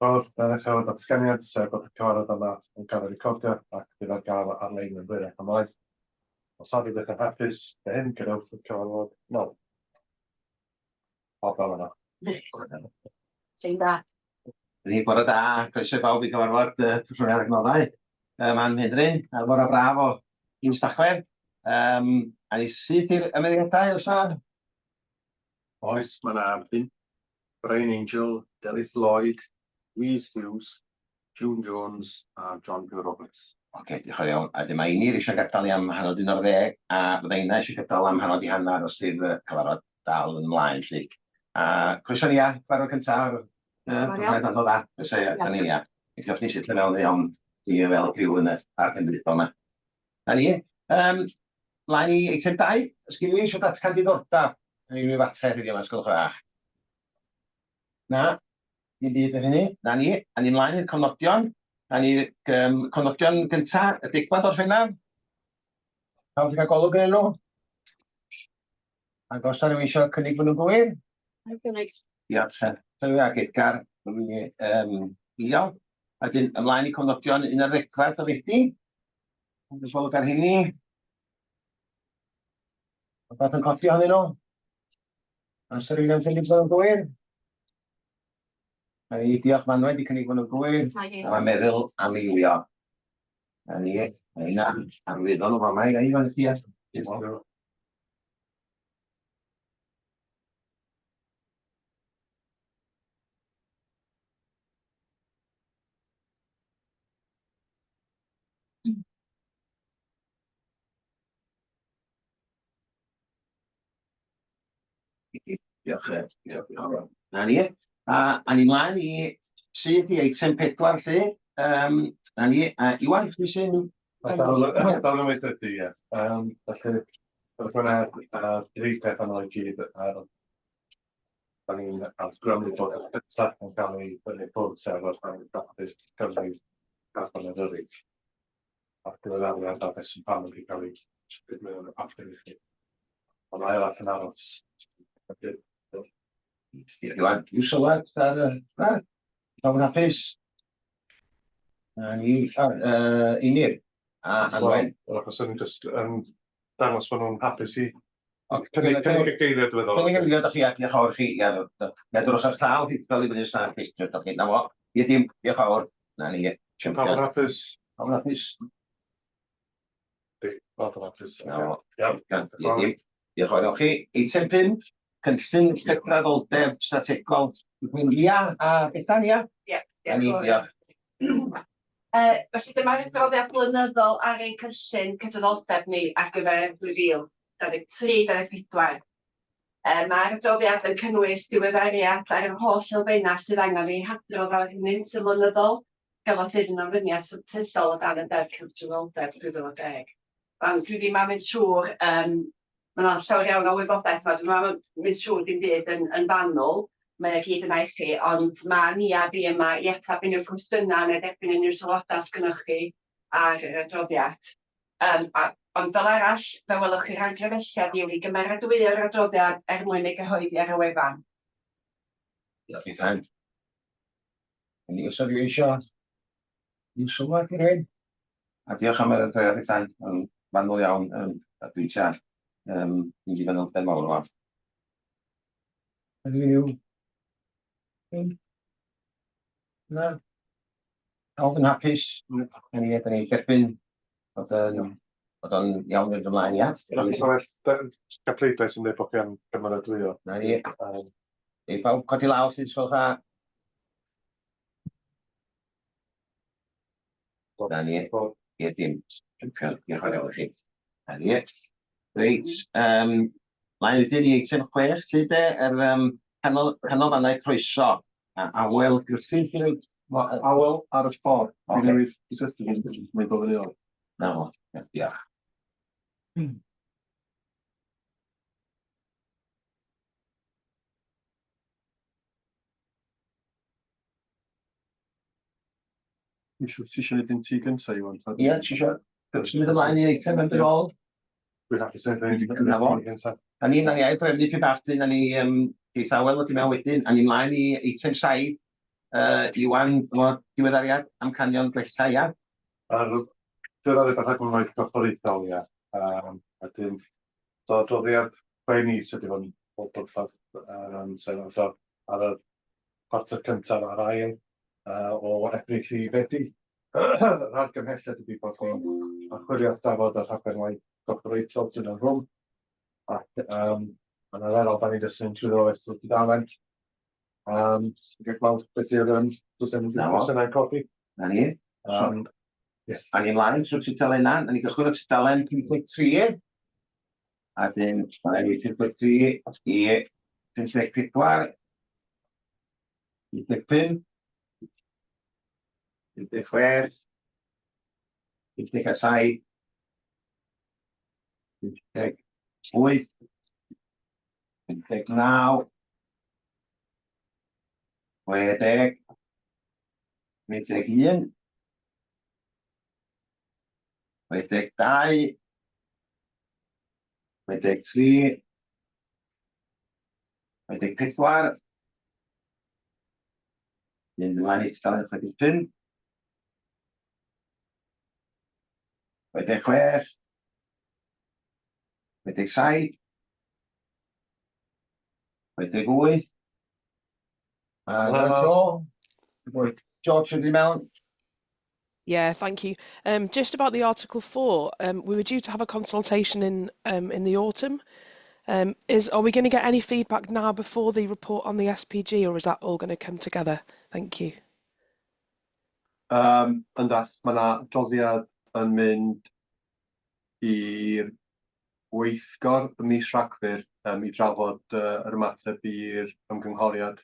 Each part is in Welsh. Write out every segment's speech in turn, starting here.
Fawr, na ddechrau efo datganiad, sef bod y cyfarfod yma yn cael ei recordio ac bydd ar gael ar-lein yn hwyrach ymlaen. Os nad ydych yn hapus gyda hyn, gadewch y cyfarfod nôl. Pawb dal yna. Ti'n da. Ni, bore da, croeso i bawb i gyfarfod uh, Pwllhwriad Adnoddau. Um, Ann Penrhyn, ar fore braf o un Tachwedd. Um, a ni syth i'r ymwneudau, oes na? Oes, mae yna bump. Brian Angel, Delyth Lloyd, Louise Hughes, June Jones a John Pugh Roberts. Oce, diolch yn fawr iawn. A wedyn mae Einir eisiau gadael i am hanner 11, a fydda Ina eisiau gadael am hanner i hanner os ydy'r cyfarfod dal yn ymlaen 'lly. A croeso Nia, cyfarfod cyntaf o'r yy anodd dda. Croeso ia, croeso Nia. Gobeithio chdi setlo mewn yn iawn i fel criw yn y parc cenedlaethol 'ma. Na ni. Um, mlaen i eitem 2. Os gen i eisiau datgan diddordeb yn unrhyw fater heddiw yma, os gwelwch yn dda. Na, dim byd yn hynny. Na ni. A ni mlaen i'r cofnodion. Na ni um, cofnodion gyntaf, y degfad o'r ffenaf. Pawb wedi cael golwg yn nhw? Ac os na rhywun eisiau cynnig fod nhw'n gywir? Cynnig. Diolch. Llywydd ac Edgar, mi um, iawn. A dyn, ymlaen i cofnodion un ar ddegfad o Fedi. Yn golwg ar hynny. Rhywbeth yn codi ohonyn nhw? Os rhywun am gynnig bod nhw'n gywir? Na ni, diolch Manwen, di cynnig bod nhw'n gywir. A mae'n meddwl am eilio. Na ni, mae hynna arwyddo nhw fama i fan ti. Diolch. Diolch. Na ni. A, a ni mlaen i syth i eitem pedwar lle. Um, na ni. A Iwan, chwi sy'n... Dal yn weithredu, ie. Um, felly, byddwch yn ar dri peth yno i gyd ar da ni'n awgrymu bod y cyntaf yn cael ei dynnu ffwrdd, sef o'r rhan graffu Cymru Gafon Eryri. A'r diweddariad ar reswm pam wedi cael ei gyd mewn y papur i chi. Ond mae arall yn aros. Iwan, dwi'n sylwad ar y... Na, pawb yn hapus? Na ni, uh, Einir a Anwen. Achos o'n i'n just yn dangos bod nhw'n hapus i Cynnig cynnig y geiriau dwi'n meddwl. Cynnig y geiriau, da chi, a diolch fawr chi. Ia, na drwch ar llaw chi fel i fyny sa'n cwestiwn, da chi. Na fo, ie dim, diolch fawr. Na ni, champion. Pawb yn hapus? Pawb yn hapus? Di, pawb yn hapus. Na fo, iawn, ie dim. Diolch fawr iawn chi. Eitem 5, cynllun cydraddoldeb strategol. Ia a Bethan, ia? Ie. Na ni, diolch. Felly dyma'r adroddiad blynyddol ar ein cynllun cydraddoldeb ni ar gyfer 2023-2024. Mae'r adroddiad yn cynnwys diweddariad ar yr holl elfennau sydd angen eu hadrodd arnynt yn flynyddol, gan fod hyn yn ofyniad statudol o dan y Deddf Cydraddoldeb 2010. Ond dwi ddim am mynd trwy'r yym Ma' 'na llawer iawn o wybodaeth 'ma, dwi'm am mynd trwy dim byd yn yn fanwl, mae o gyd yna i chi, ond ma' Nia a fi yma i ateb unrhyw cwestiynau neu dderbyn unrhyw sylwadau os gynnoch chi ar yr adroddiad. Yym a ond fel arall, fe welwch chi'r argymhelliad yw i gymeradwyo'r adroddiad er mwyn ei gyhoeddi ar y wefan. Diolch Bethan. Any oes rhywun eisiau i'w sylwad i'r hyn? A diolch am yr adroddiad Bethan, yn fanwl iawn, um, a dwi'n siarad um, mynd i fanylder mawr yma. Ydy yw? Na. Pawb yn hapus? Na ni, da ni'n derbyn bod yn bod o'n iawn i'r ymlaen, ia? Gael pleidlais yn dweud bod chi am gymeradwyo. Na ni. Ei bawb codi law sy'n sgwelwch dda. Na ni. Ie, dim. Diolch yn fawr iawn i chi. Na ni. Reit. Um, Mae'n wedyn i eitem 6, ti de, yr um, canol, canolfannau croeso. A Awel Gruffydd, ti'n rhaid? Awel ar y ffordd. Okay. Dwi'n newydd cysylltu mae'n dod yn ôl. Na fo, diolch. Dwi'n siŵr ti eisiau gwneud un ti gyntaf, Iwan? Ie, ti eisiau symud ymlaen i eitem yn ôl? Dwi'n hapus yn gwneud un ti gyntaf. Na ni, na ni ail drefnu pyn bach dyn, na ni um, geith awel wedi mewn wedyn, a ni mlaen i eitem 7, Iwan, dyma diweddariad amcanion gwella, ia? Ar diweddariad ar rhaglen waith corfforaethol, ia. Um, a dyn, so adroddiad 6 mis ydy hwn, bob pwrpas, sef so, ar y chwarter cyntaf a'r ail o Ebrill i Fedi. Yr argymhelliad ydy bod ni'n archwilio trafod y rhaglen waith corfforaethol sydd yn rhwng, ac yn arferol, da ni jyst yn mynd trwyddo fo fesul tudalen. Gael gweld beth yw'r does unrhyw gwestiynau'n codi. Na ni. Yeah. A ni ymlaen trwy'r tudalennau. Na ni gychwyn o tudalen 53. A dyn, mae'n i 53 i 54, 55, 56, 57, 58, 59, 60, 61, 62, 63, 64, mynd ymlaen i tudalen 65, 66, 67, 68, a dyna tro. George, ydy mewn? Yeah, thank you. Just about the Article 4, we were due to have a consultation in the autumn. Are we going to get any feedback now before the report on the SPG, or is that all going to come together? Thank you. Yndas, mae yna adroddiad yn mynd i'r gweithgor ym mis Rhagfyr i drafod yr ymateb i'r ymgynghoriad,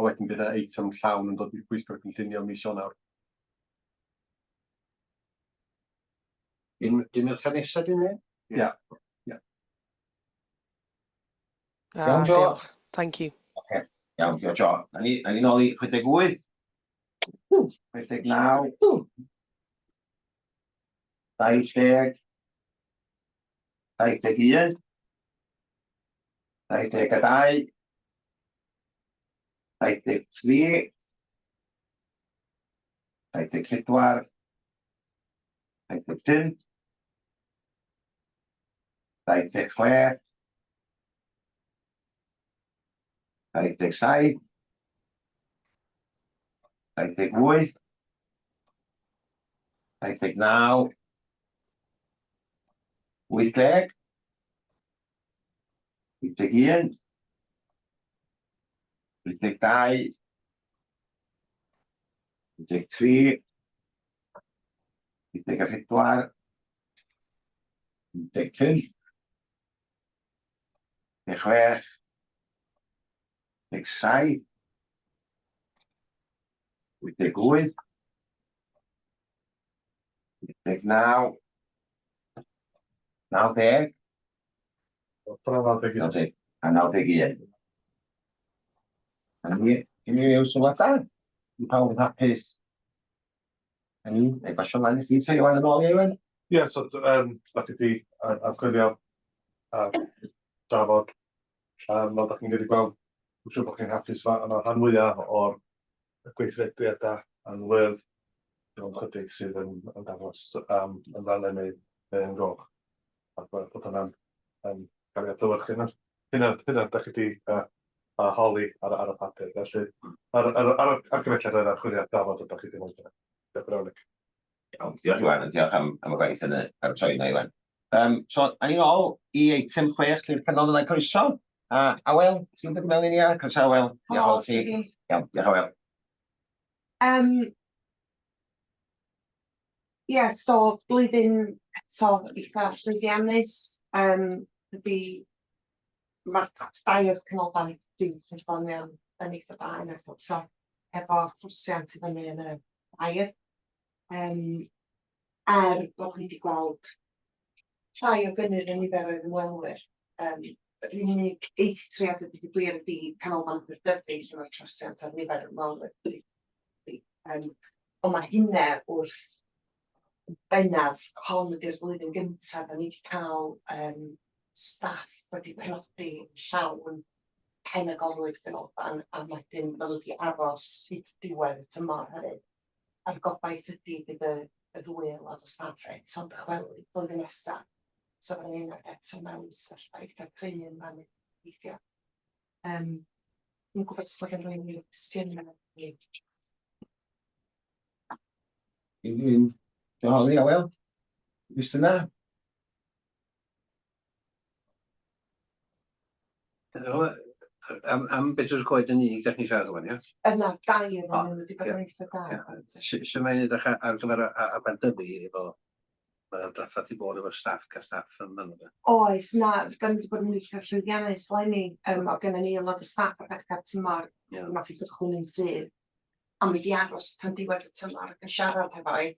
a wedyn bydd y eitem llawn yn dod i'r pwyllgor cynllunio mis Ionawr. Dim Mercher nesaf dyn ni? Ia. Ah, Iawn, Jo? Diolch. Thank you. Okay. Iawn, diolch Jo. Na ni nôl i 68, 69, 70, 71, 72, 73, 74, 75, 76, 77, 78, 79, 80, 81, 82, 83, 84, 85, 86, 87, 88, 89, 90, 91. 90 a 91. A ni, unrhyw sylwadau? Di pawb yn hapus? A ni, ei basio mlaen i chi, te Iwan yn ôl i Iwan? Ie, so da chi 'di archwilio a drafod, fel da chi'n gallu gweld, dwi'n siŵr bod chi'n hapus fa, yna rhan fwyaf o'r gweithrediadau yn wyrdd, dim ond chydig sydd yn dangos yn felen neu yn goch. A bod hwnna'n cael ei adlewyrchu. Hynna da chi 'di a holi ar y papur. Felly, ar argymhelliad yr archwiliad drafod ydych chi 'di wneud hynna. Diolch yn fawr. Iawn, diolch Iwan, a diolch am y gwaith yn y ar y troi yna, Iwan. So, a ni'n ôl i eitem 6, lle'r penod yna croeso. A Awel, ti'n dod i mewn i ni ar? Croeso Awel, diolch i ti. Iawn, diolch Awel. Ie, so blwyddyn eto eitha llwyddiannus. Ydy mae'r dair canolfan dwi'n perfformio yn eitha da unwaith eto, efo trosiant i fyny yn y dair. Er bod ni wedi gweld llai o gynnydd yn niferoedd ymwelwyr. Yr unig eithriad ydy gwir ydy Canolfan Aberdyfi lle mae'r trosiant ar nifer ymwelwyr. Ond mae hynna wrth bennaf, hon ydy'r flwyddyn gyntaf da ni wedi cael staff wedi penodi llawn. Pen agorwyd ganolfan a wedyn maen nhw wedi aros hyd diwedd y tymor hefyd. A'r gobaith ydy bydd y y ddwy aelod o staff eto'n dychwelyd flwyddyn nesa. So fyddan ni eto mewn sefyllfa eitha cry' yn fan gobeithio. Yym dwi'm yn gwybod os ma' gen rywun unrhyw gwestiynau neu... Dim un. Diolch Awel. Cwestiynau? Am, am Betws y Coed yn unig, da chi'n siarad o'n ia? Yna, dau ohonyn nhw wedi bod yn eitha da. Sut mae'n edrych ar gyfer Aberdyfi efo mae'r drafferth i bod efo staff, cael staff yn fan yna? Oes, na, da ni wedi bod yn eitha llwyddiannus leni. Um, o gennym ni aelod o staff ar ddechrau'r tymor, yeah. nath i gychwyn yn syth. A mi 'di aros tan diwedd y tymor ac yn siarad hefo fi.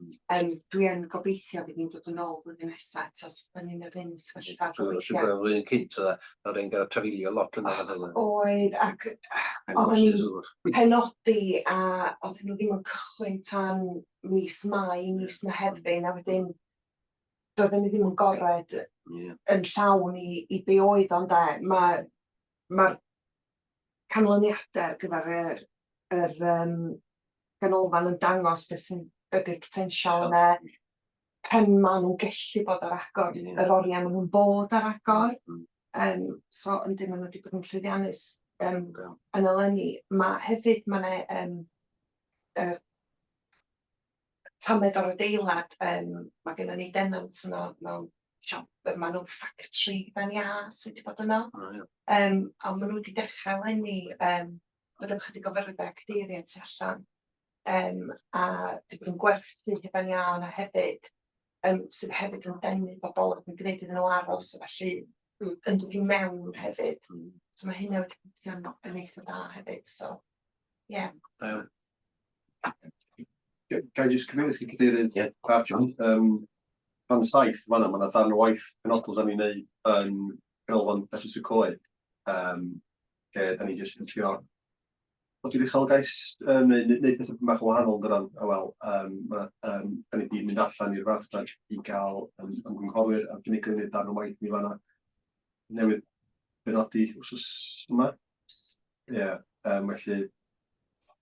Yym dwi yn gobeithio fydd hi'n dod yn ôl flwyddyn nesa eto so da ni'n yr un sefyllfa gobeithio. Dwi'n flwyddyn cynt oedd oedd e'n gorfod trafeilio lot yna. Oedd ac oedden ni'n penodi a oedden nhw ddim yn cychwyn tan mis Mai, mis Mehefin a wedyn doedden ni ddim yn gored yn llawn i i be oedd o ynde. Ma' ma'r canlyniadau ar gyfer yr yr yym ganolfan yn dangos beth sy'n ydy'r potensial yna, pen maen nhw'n gallu bod ar agor, yr oriau maen nhw'n bod ar agor. Yym so yndi, maen nhw wedi bod yn llwyddiannus yym yn eleni. Ma' hefyd, ma' 'na yym yr tamed o'r adeilad, yym ma' gennym ni denant yno mewn siop, maen nhw'n ffatri hufen iâ sydd wedi bod yno. Yym a maen nhw wedi dechrau eleni yym bod efo chydig o fyrddau a cadeiriau tu allan yym a 'di bod yn gwerthu hufen iâ yna hefyd yym sydd hefyd yn denu bobl ac yn gwneud iddyn nhw aros a felly yn dod i mewn hefyd. So ma' hynna wedi gweithio'n yn eitha da hefyd so ie. Da iawn. Ga i jyst cyfeirio chi cadeirydd Ie. at yym rhan saith fan'na, ma' 'na ddarn o waith penodol 'dan ni'n neud yn Canolfan Betws y Coed yym lle 'dan ni jyst yn trio codi'r uchelgais yy neu neud petha bach yn wahanol dydan a wel yym ma' yym 'dan ni 'di mynd allan i'r farchnad i ga'l yym ymgynghorwyr a gynnig gwneud darn o waith ni fan'na newydd benodi wsos yma. Ie yym felly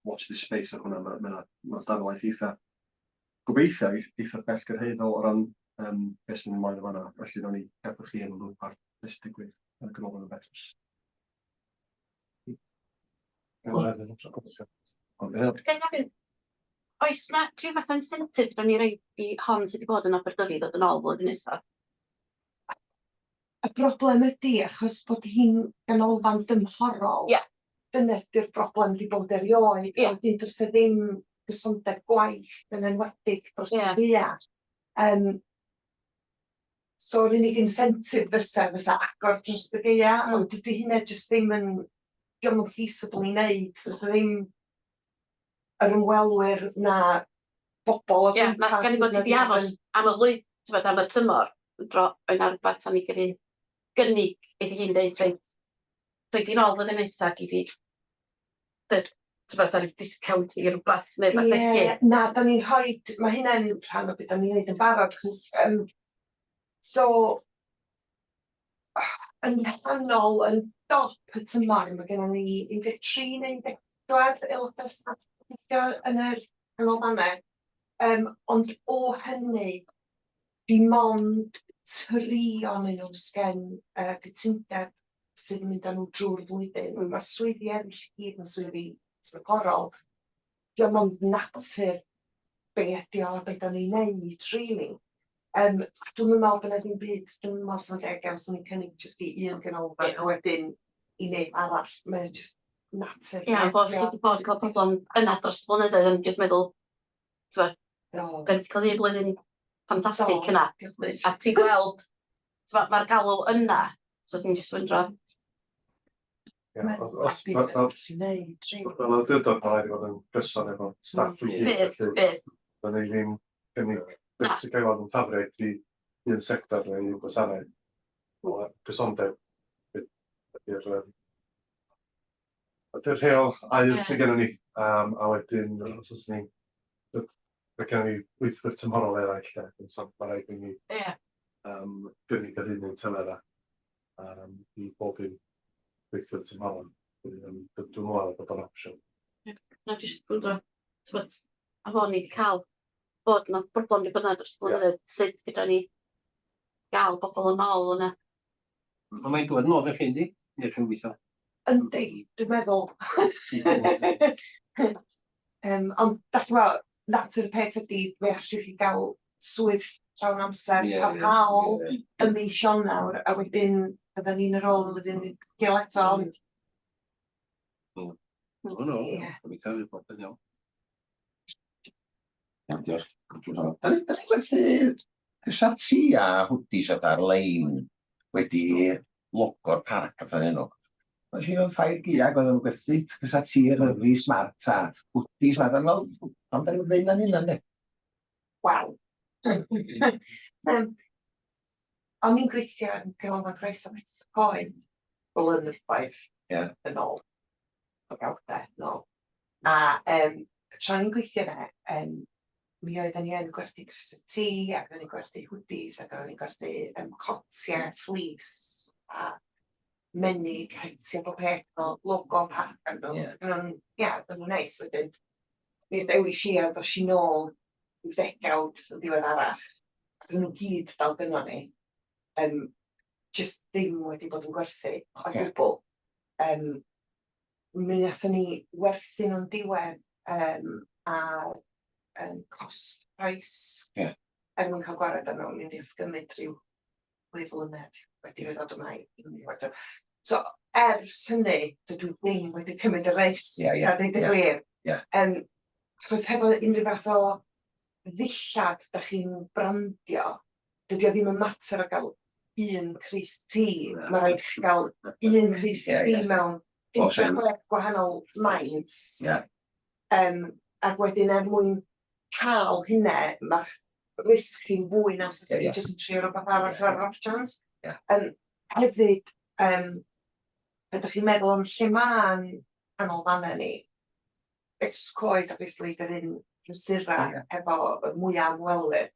watch this space ar hwnna, ma' ma' 'na ma' darn o waith eitha gobeithio eitha bellgyrhaeddol o ran yym beth sy'n mynd ymlaen yn fan'na, felly nawn ni gadw chi yn y lŵp ar beth sy'n digwydd yn y ganolfan yn Betws. Ga i ofyn, oes 'na rhyw fath o incentive 'dan ni roid i hon sy 'di bod yn Aberdyfi ddod yn ôl flwyddyn nesa? Y broblem ydy, achos bod hi'n ganolfan dymhorol... Ia. ...dyna 'di'r broblem 'di bod erioed. Ia. A wedyn does 'na ddim cysondeb gwaith yn enwedig dros y gaea. Yym so yr unig incentive fysa fysa agor dros y gaea, ond dydy hynna jyst ddim yn... dio'm yn feasible i wneud. Does 'na ddim yr ymwelwyr na bobl o Ie, ma' gwmpas gan i bod ti 'di aros am y flwy- t'bod am y tymor, dro oedd 'na rwbath o'n i gyllu gynnig iddi hi'n deud reit, doi di nôl flwyddyn nesa gei di dy t'bod sa ryw discount neu rwbath neu rwbath felly. Ie, na, da ni'n rhoi, mae hynna'n rhan o beth da ni'n neud yn barod, achos yym so yn rhannol yn dop y tymor, mae gennym ni 13 neu 14 aelodau staff gobeithio yn yr canolfannau. Yym ond o hynny, dim ond tri ohonyn nhw sgen yy gytundeb sydd yn mynd â nhw drwy'r flwyddyn. Mae'r swyddi eraill i gyd yn swyddi tymhorol. Dio'm ond natur be ydi o a be dan ni'n neud rili. Yym a dwi'm yn meddwl bod 'na ddim byd, dwi'm yn meddwl sa'n deg iawn 'swn i'n cynnig jyst i un ganolfan a wedyn i neb arall. Mae o jyst natur Ia, bod chi 'di bod yn cael problem yna dros y blynyddoedd o'n i jyst meddwl t'bod... Do. ...dan ni 'di cael un blwyddyn ffantastig yna Diolch a ti'n gweld t'bod ma'r galw yna so dwi'n jyst wyndro. Ie, os os ma' fel fel awdurdod ma' raid i fod yn gyson efo staff i gyd. Bydd, bydd. Da ni ddim cynnig beth sy'n cael ei weld yn ffafriaeth i un sector neu un gwasanaeth. Wel, cysondeb ydy'r yym ydy'r rheol aur sydd gennym ni. Um, a wedyn, os oes ni, mae gennym ni weithwyr tymhorol eraill, de, so mae rhaid i ni Ie. um, gynnig yr un un telerau um, i bob un. gweithio tymhorau. Dwi'n meddwl bod o'n opsiwn. Na, jyst gwrando, t'mod, a fo ni 'di cael bod 'na broblem 'di bod 'na dros y blynyddoedd, sut fedra ni gael bobl yn ôl yna? Ond mae'n dod nôl i chi, yndi? Neu chi'n gweithio? Yndi, dwi'n meddwl. Ond dach chi'n gwbod, natur y peth ydy, fe allwch chi gael swydd llawn amser parhaol ym mis Ionawr, a wedyn fyddan ni'n yr ôl flwyddyn gael eto, ond... No, no, gobeithio fydd popeth iawn. Iawn, diolch. Da ni'n gwerthu crysau T a hoodies a ar-lein wedi logo'r parc a pethau enw. Mae si o'n ffair gaeaf oedd yn gwerthu crysau T Eryri smart a hoodies smart. O'n fel, ond da ni'n gwneud na'n hunan de. Waw. O'n i'n gweithio yn Ganolfan Croeso Betws y Coed blynyddoedd yn ôl, degawdau yn ôl. A tra o'n i'n gweithio yna, mi oedden ni yn gwerthu crysau T, ac oedden ni'n gwerthu hoodies, ac oedden ni'n gwerthu cotiau fleece a menig, hetiau, bob peth, efo logo parc arnyn nhw. Oedden nhw'n, ia, oedden nhw'n neis wedyn. Mi ddewis i a ddos i nôl ryw ddegawd yn ddiweddarach, ac oedden nhw gyd dal gynnon ni, jyst ddim wedi bod yn gwerthu o gwbl. Mi wnaethon ni werthu nhw'n diwedd ar cost price er mwyn cael gwared arnyn nhw. Mi wnaeth gymryd rhyw 2 flynedd wedi iddo ddod yma i mi werthu. So ers hynny, dydw i ddim wedi cymryd y risg, a dweud y gwir. Achos hefo unrhyw fath o ddillad dach chi'n brandio, dydy o ddim yn mater o gael un crys T, mae rhaid i chi gael un crys T mewn 16 gwahanol maint. Ac wedyn er mwyn cael hynna, mae'ch risg chi'n fwy na os chi jyst yn trio rhywbeth arall ar off chance. Hefyd, pan dach chi'n meddwl am lle ma'n canolfannau ni, Betws Coed obviously 'di'r un prysura efo y mwya ymwelwyr.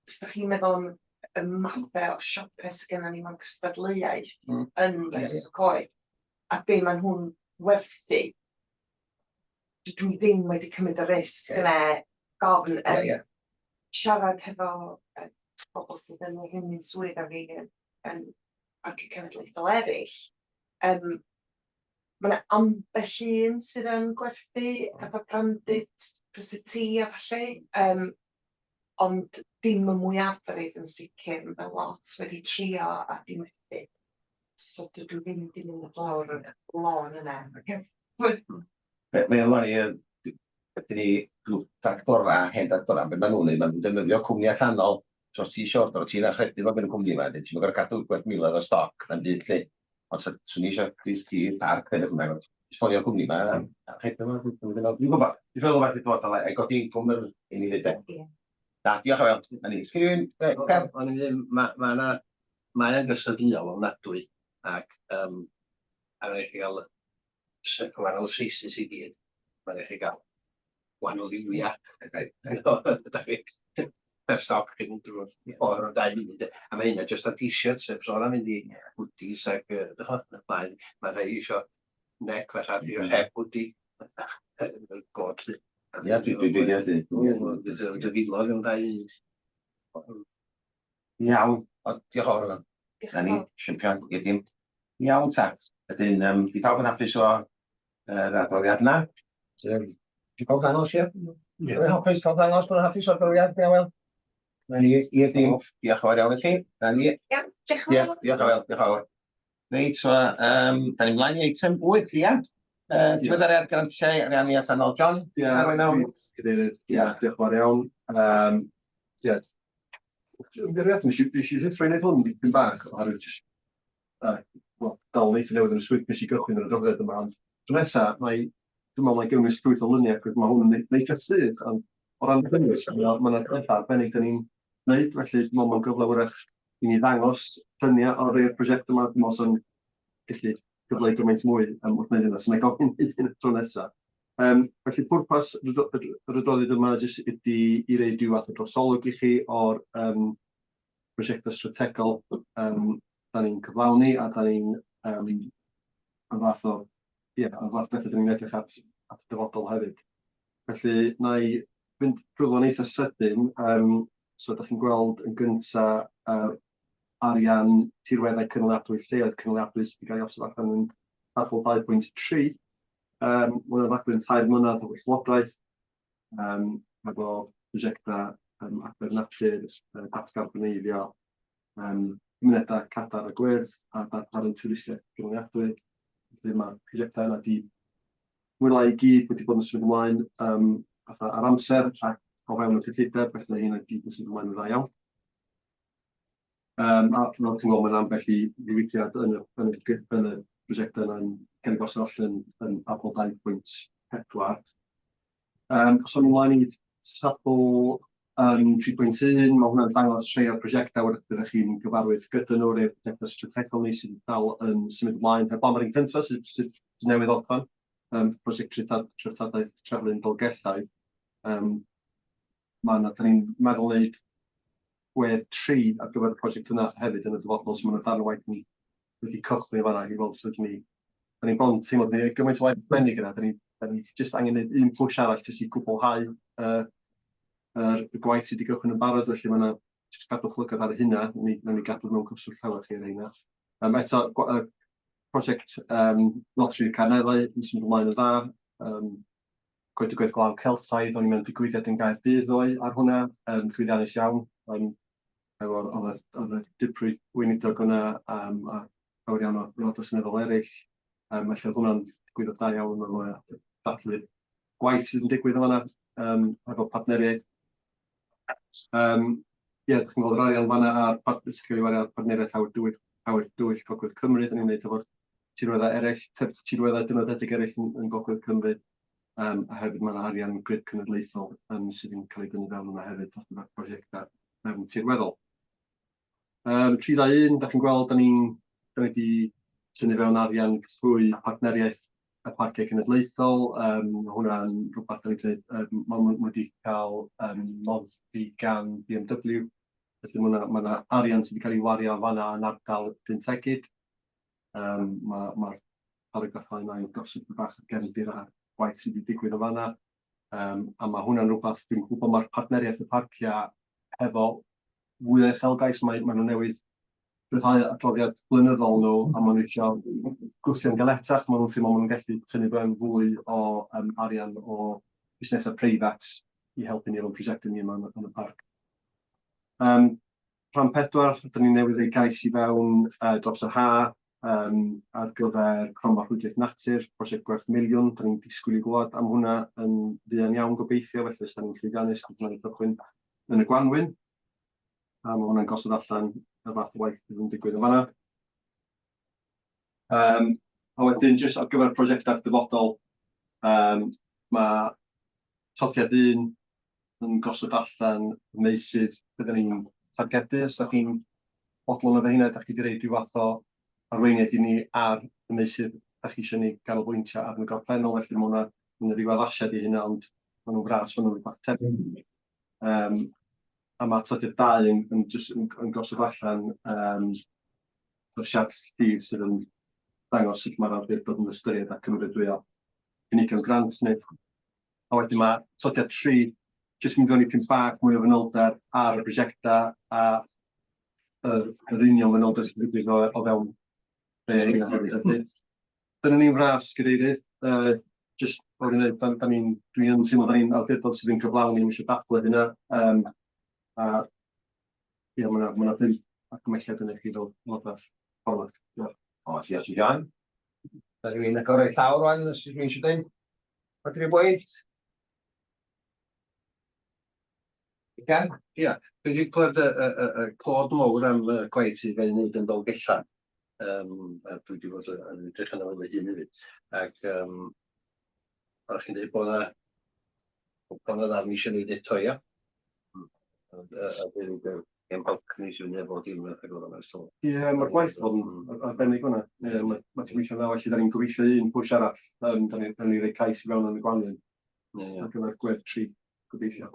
Os dach chi'n meddwl am y mathau o siopau sy gynnon ni mewn cystadleuaeth yn Betws y Coed, a be maen nhw'n werthu, dydw i ddim wedi cymryd y risg yna gofn yn siarad hefo bobl sydd yn yr un swydd â fi yn parciau cenedlaethol eraill. Mae 'na ambell un sydd yn gwerthu fatha branded crysau T a ballu, ond dim y mwyafrif yn sicr. Mae lot wedi trio a 'di methu. So dydw i ddim 'di mynd lawr y lôn yna. Mae o'n lyfli, ydyn ni grŵp tractora, hen tractora, be maen nhw'n neud, maen nhw'n defnyddio cwmni allanol. So os ti isio ordro, ti'n archebu fo gen y cwmni yma, wedyn ti'm yn gorfod cadw gwerth miloedd o stoc na'm byd 'lly. Ond 'swn i isio crys T i'r parc neu beth bynnag, jyst ffonio'r cwmni 'ma a archebu fo. Dwi'n gwybod, dwi'n feddwl rhywbeth i ddod i godi incwm yr i ni neud de. Na, diolch yn fawr. Na ni. Sgyn rhywun, Kev? O'n i'n mynd, mae ma 'na, mae o'n gystadleuol ofnadwy ac um, a rhaid chi gael gwahanol sizes i gyd. Mae'n rhaid chi gael gwahanol liwiau. Per stoc chi'n drwy'r o'r 2 munud. A mae hynna jyst ar t-shirts, heb sôn am mynd i hoodies ac yn y blaen. Mae rhai isio neck fatha heb hoodie. God, lly. Ia, dwi, Dy filoedd mewn 2 munud. Iawn, o, diolch yn fawr. Na ni, champion i'r dim. Iawn ta. Ydyn, di pawb yn hapus o yr adroddiad yna? Di pawb ddangos, ie? Ie. Hapus, pawb ddangos bod yn hapus o'r adroddiad, ia, wel. Na ni, i'r dim. Diolch yn fawr iawn i chi. Na ni. Iawn, diolch yn fawr. Diolch yn fawr, diolch yn fawr. Reit, so, da ni'n mlaen i eitem 8, ia? Diweddariad grantiau ariannu allanol. John? Ie, cadeirydd, ie, diolch yn fawr iawn. Ie, ymddiriad, nes i rhuthro i wneud hwn dipyn bach, oherwydd jyst, wel, dal yn eitha newydd yn y swydd, nes i gychwyn yr adroddiad yma, ond tro nesa, mae, dwi'n meddwl mae'n gynnwys llwyth o luniau, ac mae hwn yn eitha syth, ond o ran cynnwys, mae yna bethau arbennig da ni'n gwneud, felly dwi'n meddwl mae'n gyfle wrach i ni ddangos lluniau o rai o'r prosiect yma, dwi'n meddwl sy'n gallu gyfleu gymaint mwy wrth wneud hynna, so mae'n gofyn i hyn y tro nesaf. Felly pwrpas yr adroddiad yma jyst ydy i reid rhyw fath o drosolwg i chi o'r prosiectau strategol da ni'n cyflawni a da ni'n y fath o, ie, y fath o bethau 'dan ni'n edrych at at y dyfodol hefyd. Felly wna i fynd drwy fo'n eitha sydyn. Yym, so dach chi'n gweld yn gynta arian tirweddau cynaliadwy, lleoedd cynaliadwy sydd wedi cael ei osod allan yn tabl 2.3. Mae hwnna'n rhaglen tair mlynedd o'r Llywodraeth, efo prosiectau adfer natur, datgarboneiddio, cymunedau cadarn a gwyrdd, a darparu twristiaeth gynaliadwy. Felly mae'r prosiectau yna 'di mwy neu lai i gyd wedi bod yn symud ymlaen fatha ar amser ac o fewn y cyllideb, felly mae heina i gyd yn symud ymlaen yn dda iawn. A fel chi'n gweld, mae 'na ambell i ddiwygiad yn y yn y yn y prosiectau yna'n cael eu gosod allan yn tabl 2.4. Os awn ni ymlaen i tabl 3.1, mae hwnna'n dangos rhai o'r prosiectau wrth byddwch chi'n gyfarwydd gyda nhw, rhai o'r prosiectau strategol ni sydd dal yn symud ymlaen. Heblaw am yr un cyntaf sydd, sydd newydd orffen, prosiect treftadaeth treflun Dolgellau. Mae yna, da ni'n meddwl wneud gwedd 3 ar gyfer y prosiect yna hefyd yn y dyfodol, so mae yna darn o waith yn wedi cychwyn fan'na i weld sut ni... Da ni'n bron teimlo bod ni'n gymaint o waith arbennig yna, da ni, da ni jyst angen gwneud un push arall jyst i gwblhau yr gwaith sydd wedi cychwyn yn barod, felly mae yna jyst cadw'ch lygad ar hynna, nawn ni gadw mewn cyswllt hefo chi ar hynna. Eto, prosiect Loteri Carneddau yn symud ymlaen yn dda, Coedwigoedd Glaw Celtaidd, o'n i mewn digwyddiad yn Gaerdydd ddoe ar hwnna, llwyddiannus iawn, efo'r oedd y oedd y dirprwy weinidog yna a llawer iawn o aelodau seneddol eraill. Felly oedd hwnna'n digwyddiad da iawn, mae o dathlu gwaith sydd yn digwydd yn fan'na efo partneriaid. Ie, dach chi'n gweld yr arian fan'na a'r sy'n cael ei wario ar partneriaeth Awyr Dywyll, Awyr Dywyll Gogledd Cymru, dan ni'n wneud efo'r tirweddau eraill, tirweddau dynodedig eraill yn Gogledd Cymru. A hefyd mae yna arian grid cenedlaethol sydd yn cael ei dynnu fewn yna hefyd ar gyfer prosiectau tirweddol. 3, 2, 1, da chi'n gweld, da ni'n da ni wedi tynnu fewn arian trwy partneriaeth y Parciau Cenedlaethol. Mae hwnna'n rhywbeth da ni'n gwneud, maen nhw wedi cael noddi gan BMW. Felly mae yna ma 'na arian sydd wedi cael ei wario fan'na yn ardal Llyn Tegid. Mae'r ma paragraffau yna yn gosod bach o gefndir ar gwaith sydd wedi digwydd yn fan'na. A mae hwnna'n rhywbeth, dwi'n gwybod mae'r partneriaeth y parciau hefo fwy o uchelgais, mae nhw newydd rhyddhau adroddiad blynyddol nhw a maen nhw eisiau gwthio'n galetach, maen nhw'n teimlo maen nhw'n gallu tynnu fewn fwy o arian o busnesau preifat i helpu ni efo'n prosiectau ni yma yn, yn y parc. Rhan 4, dan ni newydd roi cais i fewn dros yr ha ar gyfer Cronfa Rhwydwaith Natur, prosiect gwerth miliwn. Dan ni'n disgwyl i glywed am hwnna yn fuan iawn gobeithio, felly os dan ni'n llwyddiannus, bydd hwnna'n cychwyn yn y gwanwyn. A mae hwnna'n gosod allan y fath o waith sydd yn digwydd yn fanna. A wedyn, jyst ar gyfer prosiectau'r dyfodol, mae todiad 1 yn gosod allan y meysydd byddwn ni'n targedu. Os ydych chi'n fodlon efo hynna, ydych chi wedi rhoi rhyw fath o arweiniad i ni ar y meysydd ydych chi eisiau ni ganolbwyntio ar yn y gorffennol, felly mae hwnna yn rhyw addasiad i hynna, ond maen nhw'n fras, maen nhw'n rhywbeth tebyg. A mae atodiad 2 yn jyst yn gosod allan yr siart llif sydd yn dangos sut mae'r awdurdod yn ystyried ac cymeradwyo cynigion grant neu. A wedyn mae atodiad 3 jyst mynd fewn i pyn bach mwy o fanylder ar y prosiectau a yr union fanylder sy'n digwydd o fewn rhai o heina hefyd. Felly, dyna ni'n fras, Gadeirydd. Jyst o'n i'n dweud, da ni'n, dwi yn teimlo da ni'n awdurdod sydd yn cyflawni, ddim eisiau dathlu hynna. A ie, mae yna ma 5 argymhelliad yn eich chi fel aelodau ffordd. Diolch. O, diolch i John. Da rhywun agor ei llaw rwan, os ydych chi'n eisiau dweud. Codi rhyw bwynt? Gan? Ia, dwi wedi clywed y clod mawr am y gwaith sydd wedi gwneud yn Dolgellau. A dwi wedi bod yn edrych arno fo fy hun hefyd. Ac o'ch chi'n dweud bod yna ddarn eisiau gwneud eto, ia? A dweud gen balcony sydd yn efo dim yn agor yna. So. Ie, mae'r gwaith fod yn arbennig hwnna. Ie, mae ti'n gweithio'n dda, felly da ni'n gobeithio un pwsh arall. Da ni'n rhoi cais i fewn yn y gwanwyn. Ar gyfer gwedd 3, gobeithio.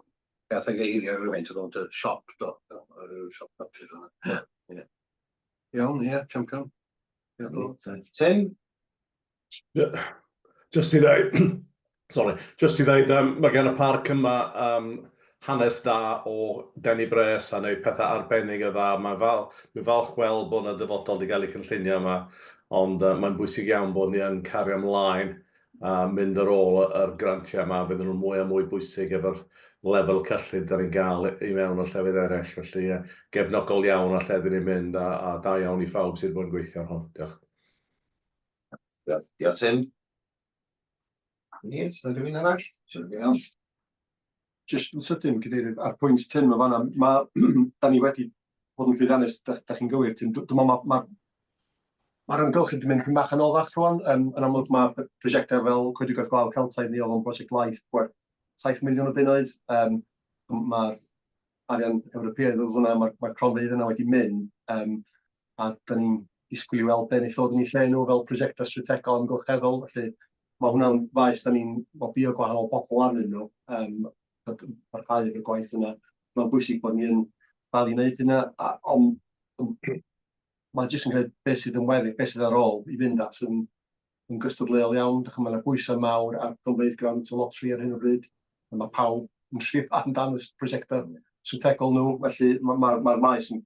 Gath ei geirio rhywfaint o ddod y siop, do. Y siop natur yna. Ie. Iawn, ie, champion. Tim? Just i ddeud, sorry, just i ddeud, mae gen y parc yma hanes da o denu bres a wneud pethau arbennig o dda. Mae'n fal, dwi'n falch weld bod yna dyfodol wedi cael ei chynllunio yma, ond mae'n bwysig iawn bod ni yn cario ymlaen a mynd ar ôl yr grantiau yma. Fydden nhw'n mwy a mwy bwysig efo'r lefel cyllid da ni'n gael i mewn o llefydd eraill. Felly gefnogol iawn a lle dyn ni'n mynd a da iawn i phawb sydd wedi bod yn gweithio ar hwn. Diolch. Diolch, Tim. Ni, oes 'na rhywun arall? Isio dod i mewn? Jyst yn sydyn, Cadeirydd, ar pwynt Tim yn fan'na, da ni wedi bod yn llwyddiannus, da chi'n gywir, Tim. Dwi'n meddwl mae'r amgylchedd wedi mynd pyn bach anoddach rwan. Yn amlwg mae prosiectau fel Coedwigoedd Glaw Celtaidd ni oedd o'n brosiect LIFE gwerth 7 miliwn o bunnoedd. Mae'r arian Ewropeaidd oedd hwnna, mae'r cronfeydd yna wedi mynd, a da ni'n disgwyl i weld be wneith ddod yn eu lle nhw fel prosiectau strategol amgylcheddol. Felly mae hwnna'n faes da ni'n lobïo gwahanol bobl arnyn nhw, parhau efo'r gwaith yna. Mae'n bwysig bod ni yn dal i wneud hynna, ond mae jyst yn gwneud beth sydd yn weddill, beth sydd ar ôl i fynd at yn gystadleuol iawn. Dych chi'n, mae yna bwysau mawr ar gronfeydd grant y lotri ar hyn o bryd, a mae pawb yn trio amdan y prosiectau strategol nhw, felly mae'r ma, ma, maes yn,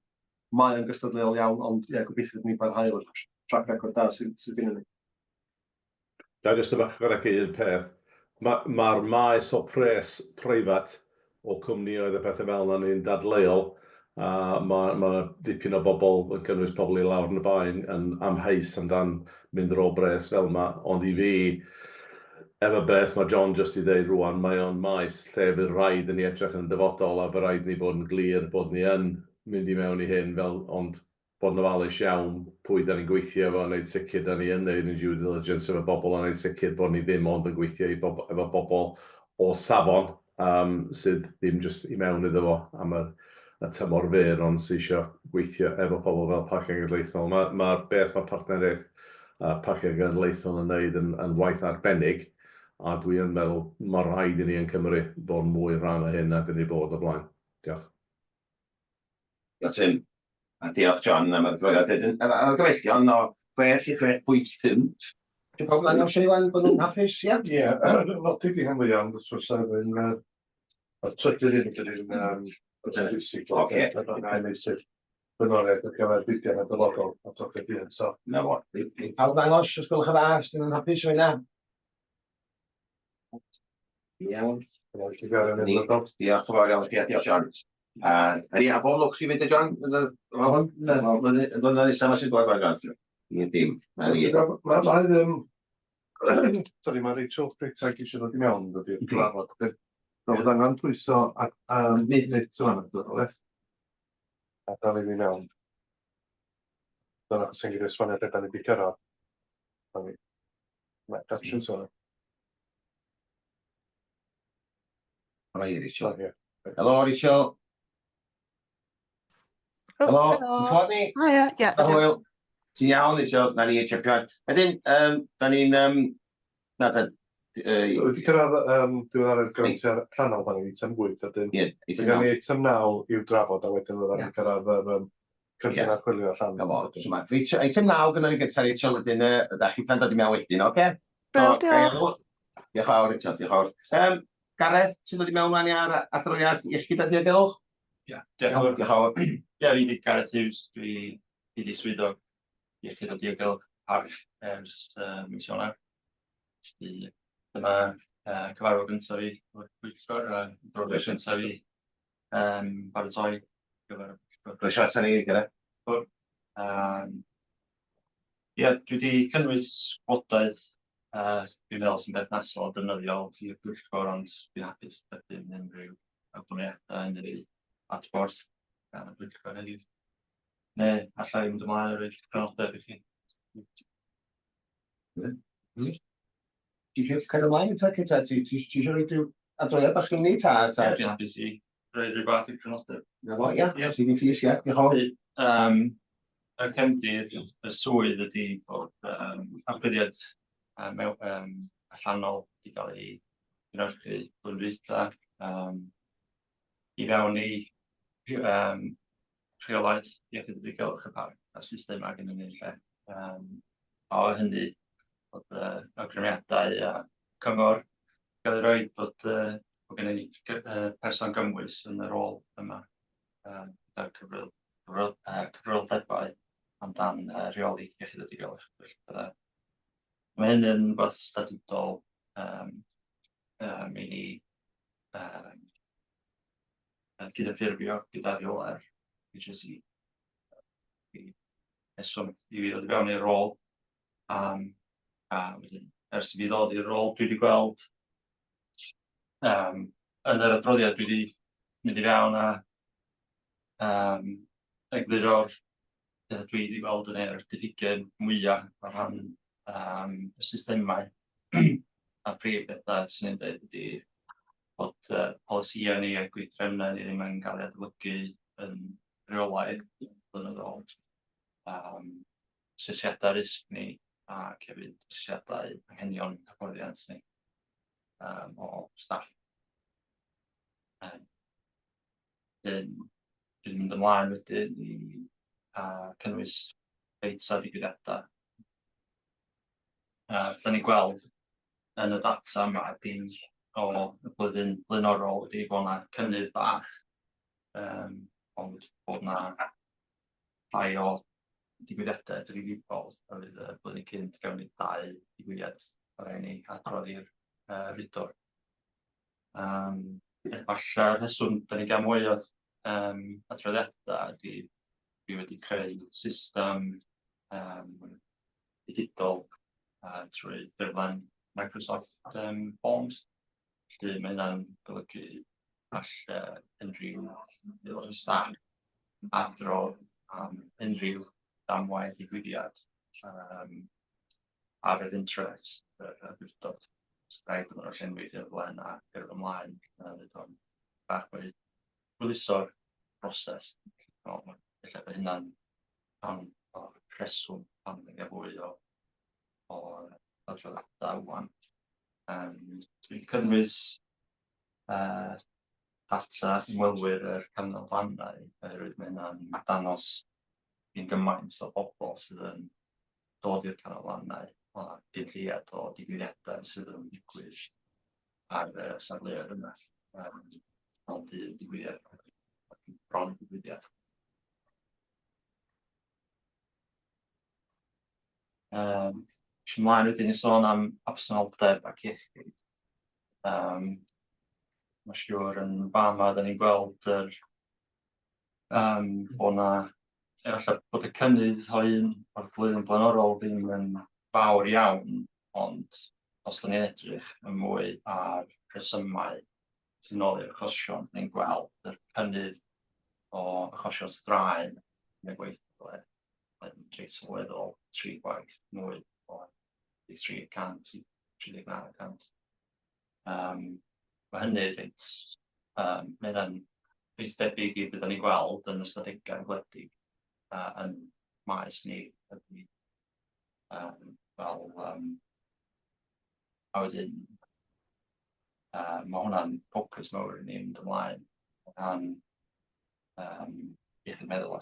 mae o'n gystadleuol iawn, ond ie, gobeithio ni barhau efo'r track record da sydd gennym ni. Ga i jyst ychwanegu un peth? Mae'r ma maes o pres preifat o cwmnïoedd a pethau fel yna ni'n dadleuol, a mae ma dipyn o bobl, yn cynnwys pobl i lawr yn y bae, yn amheus amdan mynd ar ôl bres fel yma, ond i fi, efo beth mae John jyst i ddeud rwan, mae o'n maes lle fydd rhaid i ni edrych yn y dyfodol a fydd rhaid i ni bod yn glir bod ni yn mynd i mewn i hyn fel, ond bod yn ofalus iawn pwy da ni'n gweithio efo, wneud sicr da ni yn neud yn due diligence efo bobl a wneud sicr bod ni ddim ond yn gweithio efo bobl o safon sydd ddim jyst i mewn iddo fo am y tymor fyr, ond sydd eisiau gweithio efo pobl fel Parciau Cenedlaethol. Mae'r ma beth mae partneriaeth Parciau Cenedlaethol yn neud yn waith arbennig, a dwi yn meddwl mae rhaid i ni yn Cymru bod mwy rhan o hyn na dyn ni bod o blaen. Diolch. Diolch, Tim. A diolch, John, am yr adroddiad. Wedyn, yr argymhellion o 6 i 6.5. Dwi'n pawb yn dangos Iwan bod nhw'n hapus, ia? Ie, nodi di hynny iawn, wrth gwrs, ar un, y trydydd un ydy'r un bwysig. A'i meysydd blaenoriaeth ar gyfer buddion a dyfodol a tocyn un, so. Na fo. I pawb ddangos, os gwelwch yn dda, os dyn nhw'n hapus o hynna. Iawn. Diolch yn fawr iawn chi, a diolch John. A ni, a bob lwc chi fyd, John, efo hwn, y blynyddoedd nesaf yma sy'n dod, John. Ni dim. Na ni. Mae ddim... Sorry, mae Rachel Freitag eisiau dod i mewn, dod i'r cyfarfod. So, fydd angen pwyso a mute yma, oes? A dal i fi mewn. Dyna achos sy'n gyda esboniad lle da ni wedi cyrraedd. Mae captions o'n. Mae hi, Rachel. Helo, Rachel. Helo, ti'n clywed ni? Hiya, ie. Hwyl. Ti'n iawn, Rachel? Na ni, champion. Wedyn, da ni'n... Na, da... Wedi cyrraedd diweddaru'r grantiau allanol, da ni'n eitem 8, a dyn. Ie, eitem 9. Mae gen i eitem 9 i'w drafod, a wedyn fydda ni'n cyrraedd yr cynllun archwilio allanol. Na fo. So ma' Rachel, eitem 9 gynnon ni gynta, Rachel, wedyn da chi'n dod i mewn wedyn, oce? Brill, diolch. Diolch fawr, Rachel, diolch fawr. Gareth, ti'n dod i mewn wan i ar adroddiad iechyd a diogelwch? Ie, diolch yn fawr. Diolch fawr. Ie, fi 'di Gareth Hughes, dwi di swyddog iechyd a diogelwch parc ers mis Ionawr. Felly dyma cyfarfod gyntaf fi o'r pwyllgor a brofiad cyntaf fi paratoi ar gyfer y pwyllgor. Croeso atan ni, Gareth. Ie, dwi wedi cynnwys gwybodaeth dwi'n meddwl sy'n berthnasol a defnyddiol i'r pwyllgor, ond dwi'n hapus derbyn unrhyw awgrymiadau neu adborth gan y pwyllgor heddiw. Neu alla i mynd ymlaen a rhoi crynodeb i chi. Ti eisiau cael ymlaen ta, ta, ti eisiau rhoi rhyw adroddiad bach i ni ta? Ie, dwi'n hapus i rhoi rhyw fath o crynodeb. Na fo, ia, ia, ti ddim llys, ia, diolch yn fawr. Y cefndir y swydd ydy bod archwiliad mewn, allanol wedi cael ei gynhyrchu blwyddyn dwytha i fewn i rheolaeth iechyd a diogelwch y parc a'r system ag yn y lle. A o hynny, Bod awgrymiadau a cyngor gael ei roi bod bod gennym ni person gymwys yn y rôl yma gyda'r cyfrifoldebau amdan rheoli iechyd a diogelwch. Felly, mae hyn yn rhywbeth statudol i ni cydymffurfio gyda rheolau'r HSE. Rheswm i fi ddod i fewn i'r rôl. A wedyn, ers i fi ddod i'r rôl, dwi wedi gweld yn yr adroddiad dwi wedi mynd i fewn a egluro'r pethau dwi wedi gweld yn yr diffygion mwyaf o ran y systemau. A'r prif bethau sy'n i'n dweud ydy bod polisïau ni a gweithdrefnau ni ddim yn cael eu adolygu yn rheolaidd blynyddol. Asesiadau risg ni ac hefyd asesiadau anghenion hyfforddiant ni o staff. Wedyn, dwi'n mynd ymlaen wedyn i cynnwys data digwyddiadau. Da ni'n gweld yn y data yma ydy o y blwyddyn blaenorol ydy bod yna cynnydd bach, ond bod yna llai o digwyddiadau difrifol oherwydd y blwyddyn cynt gafon ni dau digwyddiad o raid ni adrodd i'r rhydor. Efallai rheswm da ni gael mwy o adroddiadau ydy dwi wedi creu system digidol trwy ffurflen Microsoft Forms. Felly mae hynna'n golygu all unrhyw aelod o staff adrodd am unrhyw ddamwain ddigwyddiad ar yr intranet yr awdurdod. So rhaid iddyn nhw llenwi ffurflen a gyrru ymlaen, wneud o'n bach mwy hwyluso'r broses. Ella bod hynna'n rhan o'r rheswm pam ni'n cael fwy o adroddiadau ŵan. Dwi'n cynnwys data ymwelwyr yr canolfannau oherwydd mae hynna'n dangos yn gymaint o bobl sydd yn dod i'r canolfannau a gyn lleied o digwyddiadau sydd yn digwydd ar y safleoedd yna. Ond un digwyddiad, bron digwyddiad. Es ymlaen wedyn i sôn am absenoldeb ac iechyd. Mae'n siŵr yn fama da ni'n gweld yr bod 'na efallai bod y cynnydd o un o'r flwyddyn blaenorol ddim yn fawr iawn, ond os da ni'n edrych yn mwy ar rhesymau tu nôl i'r achosion, ni'n gweld yr cynnydd o achosion straen yn y gweithle yn reit sylweddol, tri gwaith mwy o 3% i 39%. Mae hynny reit, mae hynna'n reit debyg i beth ni'n gweld yn ystadegau gwledig yn maes ni ydy fel a wedyn mae hwnna'n ffocws mawr i ni mynd ymlaen o ran iechyd meddwl a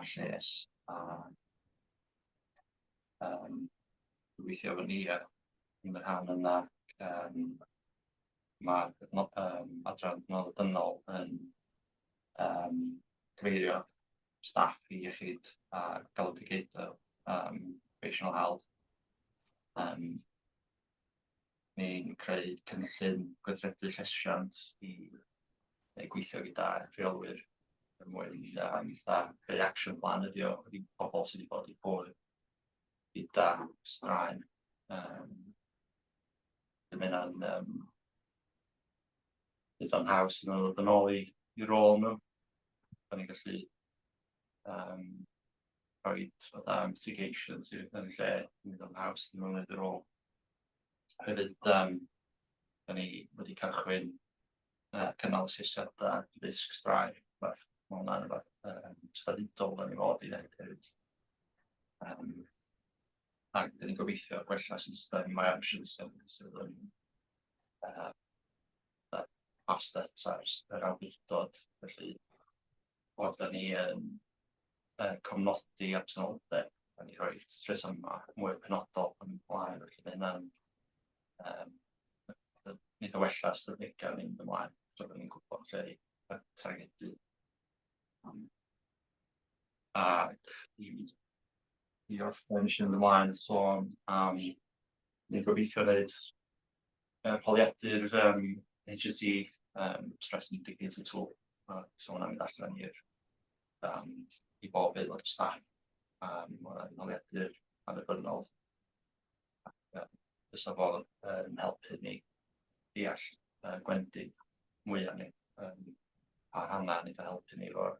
lles a gweithio efo ni a yn y rhan yna mae'r adran adnoddau dynol yn cyfeirio staff i iechyd a galwedigaethol, occupational health. Ni'n creu cynllun gweithredu llesiant i neu gweithio gyda rheolwyr er mwyn fatha creu action plan ydy o i bobl sydd wedi bod i ffwrdd gyda straen. Mae hynna'n neud o'n haws iddyn nhw ddod yn ôl i rôl nhw. Da ni'n gallu rhoi fatha mitigations yn lle neud o'n haws iddyn nhw wneud y rôl. Hefyd, da ni wedi cychwyn cynnal asesiadau risg straen. Mae hwnna'n rhywbeth statudol da ni fod i wneud hefyd. Ac da ni'n gobeithio gwella system My Options sydd yn asset ar yr awdurdod. Felly, bod da ni yn cofnodi absenoldeb. Da ni rhoi rhesymau mwy penodol yn ymlaen, felly mae hynna'n um, wneud o wella ystadegau ni'n mynd ymlaen, so da ni'n gwybod lle i targedu. Ac i orffen, nes i mynd ymlaen sôn am ni'n gobeithio wneud holiadur HSE, Stress Indicator Tool, so hwnna'n mynd allan i'r um, i bob aelod o staff. Mae hwnna'n holiadur annibynnol. Ac fysa fo yn helpu ni deall gwendid mwyaf ni, pa rhannau wneud o helpu ni efo'r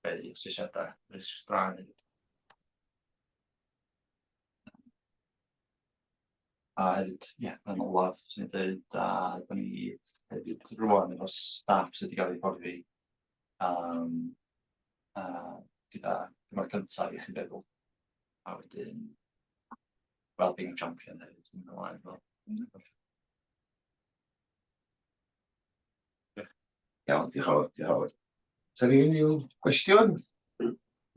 creu asesiadau risg straen hefyd. A hefyd, ie, yn olaf, swn i'n dweud, a da ni hefyd rwan efo staff sydd wedi cael ei hyfforddi um, gyda cymorth cyntaf iechyd feddwl, a wedyn wellbeing champion hefyd yn ymlaen. Fel. Iawn, diolch yn fawr, diolch yn fawr. Sa ni unrhyw gwestiwn?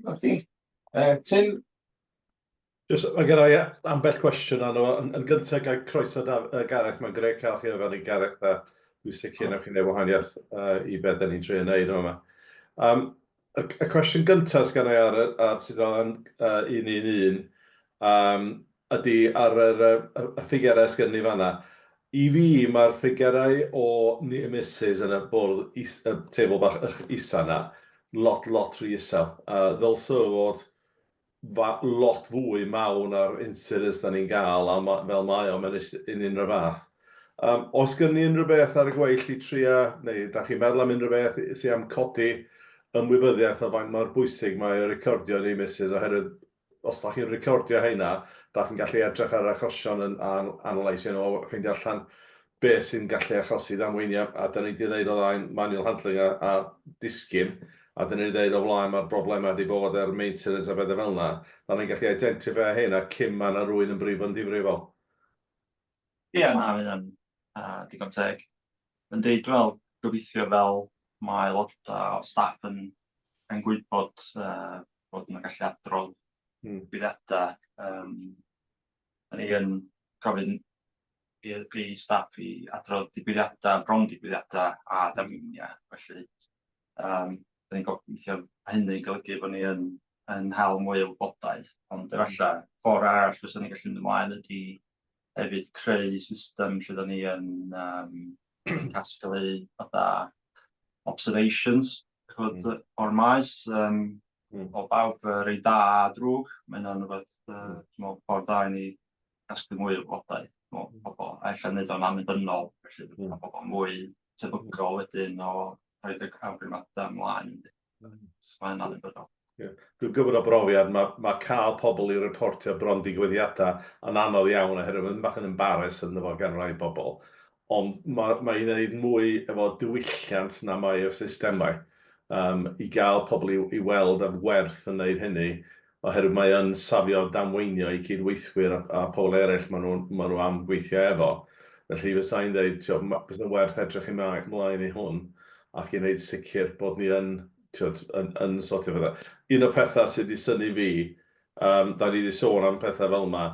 Nodi. Tim? Jyst, mae gen i ambell cwestiwn arno fo. Yn gyntaf, gael croeso da, Gareth, mae'n grêt cael chi efo ni, Gareth, a dwi'n sicr newch chi wneud wahaniaeth i beth da ni'n trio wneud yma. Um, y, y cwestiwn gyntaf sydd gen i ar, ar tudalen 111 ydy ar yr, y, y ffigurau sydd gen ni fanna. I fi, mae'r ffigurau o near misses yn y bwrdd, is, y table bach isa yna, lot, lot rhy isel. Ddylse fod lot fwy mawr na'r incidents da ni'n gael, a ma, fel mae o, mae'n yn unrhyw fath. Oes gen ni unrhyw beth ar y gweill i tria, neu da chi'n meddwl am unrhyw beth sy'n am codi ymwybyddiaeth o faint mor bwysig mae recordio near misses, oherwydd os da chi'n recordio heina, da chi'n gallu edrych ar yr achosion yn analysio nhw a ffeindio allan be sy'n gallu achosi ddamweiniau, a da ni wedi dweud o flaen manual handling a disgyn, a da ni wedi dweud o flaen mae'r broblemau wedi bod ar maintenance a bethau fel yna, da ni'n gallu identify heina cyn mae yna rywun yn brifo'n difrifol. Ie, yeah, na, mae hynna'n digon teg. Yn deud, dwi'n meddwl, gobeithio fel mae aelodau o staff yn gwybod bod nhw'n gallu adrodd digwyddiadau. Da ni yn gofyn i staff i adrodd digwyddiadau, bron digwyddiadau a damweiniau. Felly, da ni'n gobeithio hynny'n golygu bod ni yn hel mwy o wybodaeth. Ond efallai ffordd arall fysa ni'n gallu mynd ymlaen ydy hefyd creu system lle da ni yn casglu fatha observations ch'mod, o'r maes, o bawb, rei da a drwg. Mae hynna'n rhywbeth, dwi'n meddwl, ffordd da i ni casglu mwy o wybodaeth o bobl, a ella wneud o'n annibynnol, felly mae pobl mwy tebygol wedyn o rhoid y awgrymiadau ymlaen. So mae hynna'n annibynnol. Yeah. Dwi'n gwybod o brofiad, mae cael pobl i reportio bron digwyddiadau yn anodd iawn oherwydd mae'n bach yn embarrass ynddo fo gan rai bobl. Ond mae i wneud mwy efo diwylliant na mae o systemau. I gael pobl i weld y werth yn wneud hynny, oherwydd mae yn safio damweinio i cydweithwyr a pobl eraill maen nhw am gweithio efo. Felly fysa i'n dweud, bysa'n werth edrych ymlaen i hwn ac i wneud sicr bod ni yn, ti'od, yn sortio fydda. Un o'r pethau sydd wedi synnu fi, da ni wedi sôn am pethau fel yma,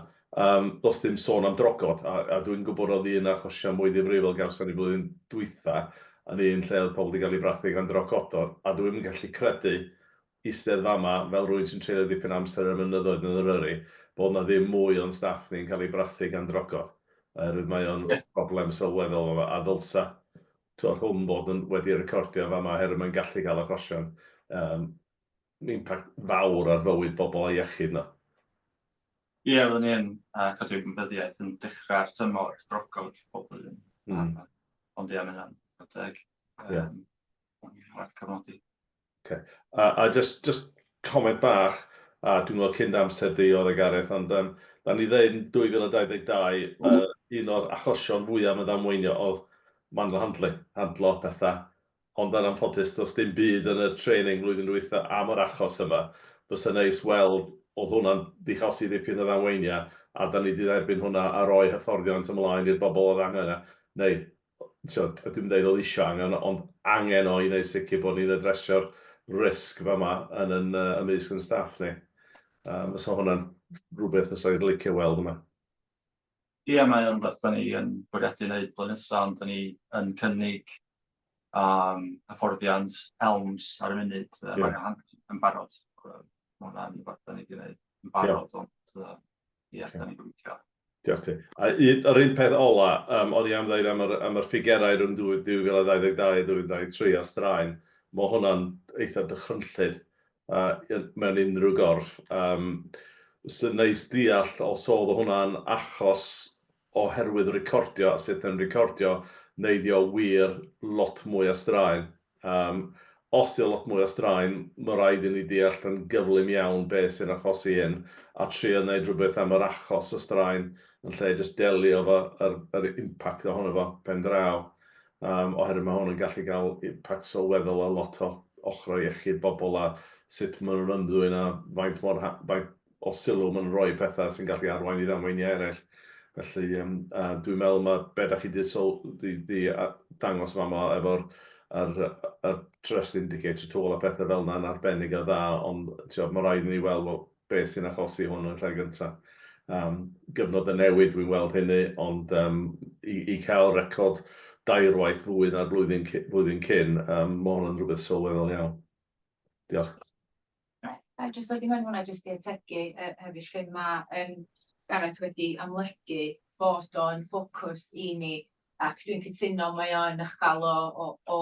does dim sôn am drogod, a dwi'n gwybod oedd un achosion mwy ddifrifol gawson ni flwyddyn dwytha, yn un lle oedd pobl wedi cael eu brathu gan drogodon, a dwi'n gallu credu eistedd fama fel rhywun sy'n treulio dipyn amser yn y mynyddoedd yn Eryri, bod na ddim mwy o'n staff ni'n cael eu brathu gan drogod. Oherwydd mae o'n broblem sylweddol fama, a ddylsa t'wod, hwn bod yn wedi recordio fama oherwydd mae'n gallu cael achosion impact fawr ar fywyd bobl a iechyd nhw. Ie, yeah, fyddwn ni yn codi ymwybyddiaeth yn dechrau'r tymor drogod pob blwyddyn. Ond ie, mae hynna'n teg. Werth cofnodi. Okay. A just comment bach, a dwi'n gwybod cyn amser di oedd y Gareth, ond da ni ddeud yn 2022, un o'r achosion fwyaf yn ddamweinio oedd manual handling, handlo pethau. Ond yn anffodus, does dim byd yn y training flwyddyn dwytha am yr achos yma. Bysa neis weld oedd hwnna'n dichosi ddipyn o ddamweiniau, a da ni wedi dderbyn hwnna a roi hyfforddiant ymlaen i'r bobl oedd angen yna. Neu, ti'od, dwi'n dweud oedd eisiau angen, ond angen o i wneud sicr bod ni'n adresio'r risg fama yn yn uh, ymysg yn staff ni. So hwnna'n rhywbeth fysa i'n licio weld yma. Ie, mae o'n beth da ni yn bwriadu wneud blwyddyn nesaf, ond da ni yn cynnig hyfforddiant ELMS ar y munud. Yeah. Mae'n yn barod. Mae hwnna'n rhywbeth da ni wedi gwneud yn barod, yeah. ond ie, okay. da ni'n gobeithio. Diolch ti. A un, yr un peth ola, o'n i am ddeud am yr, am yr ffigerau rhwng 2022 a 2023 a straen, mae hwnna'n eitha dychrynllyd mewn unrhyw gorff. Sy'n neis deall os oedd hwnna'n achos oherwydd recordio a sut yn recordio, neu 'di o wir lot mwy o straen. Os 'di o lot mwy o straen, mae rhaid i ni deall yn gyflym iawn be sy'n achosi hyn a trio wneud rhywbeth am yr achos y straen yn lle jyst delio efo yr, yr impact ohono fo pen draw. Oherwydd mae hwn yn gallu cael impact sylweddol ar lot o ochrau iechyd bobl a sut maen nhw'n ymddwyn a faint mor faint o sylw maen nhw'n rhoi pethau sy'n gallu arwain i ddamweiniau eraill. Felly dwi'n meddwl mae be da chi 'di di, di dangos fama efo'r yr, yr trust indicator tool a pethau fel yna yn arbennig o dda, ond tio, mae rhaid i ni weld, well, beth sy'n achosi hwn yn lle gyntaf. Gyfnod y newid dwi'n weld hynny, ond i cael record dairwaith fwy na'r blwyddyn cyn, mae hwn yn rhywbeth sylweddol iawn. Diolch. A jyst dod i mewn hwnna jyst i ategu hefyd lle mae Gareth wedi amlygu bod o'n ffocws i ni, ac dwi'n cytuno mae o'n uchel o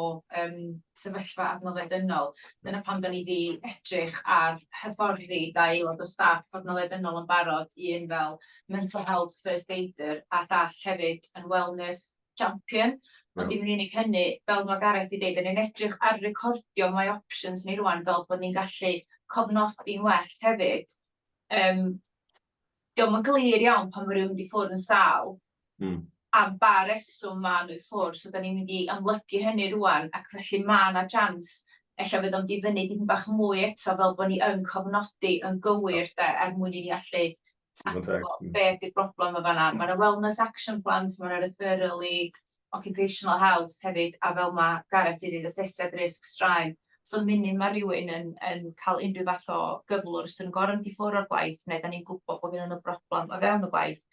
sefyllfa adnoddau dynol. Dyna pam da ni 'di edrych ar hyfforddi dau aelod o staff adnoddau dynol yn barod, un fel mental health first aider a dall hefyd yn wellness champion. Ond dim yn unig hynny, fel mae Gareth 'di deud, 'dan ni'n edrych ar recordio My Options ni rŵan fel bod ni'n gallu cofnodi'n well hefyd. 'Di o'm yn glir iawn pan ma' rywun mynd i ffwrdd yn sâl am ba reswm ma' nhw i ffwrdd, so 'dan ni'n mynd i amlygu hynny rŵan, ac felly ma' 'na chance ella fydd o'n mynd i fyny dipyn bach mwy eto fel bod ni yn cofnodi yn gywir de, er mwyn i ni allu taclo be ydy'r broblem yn fan'na. Ma' 'na wellness action plans, ma' 'na referral i occupational health hefyd, a fel ma' Gareth 'di deud, asesiad risg straen. So munud ma' rywun yn cael unrhyw fath o gyflwr, os 'dyn nhw'n gorfod mynd i ffwrdd o'r gwaith, neu 'dan ni'n gwybod bod gennyn nhw broblem o fewn y gwaith,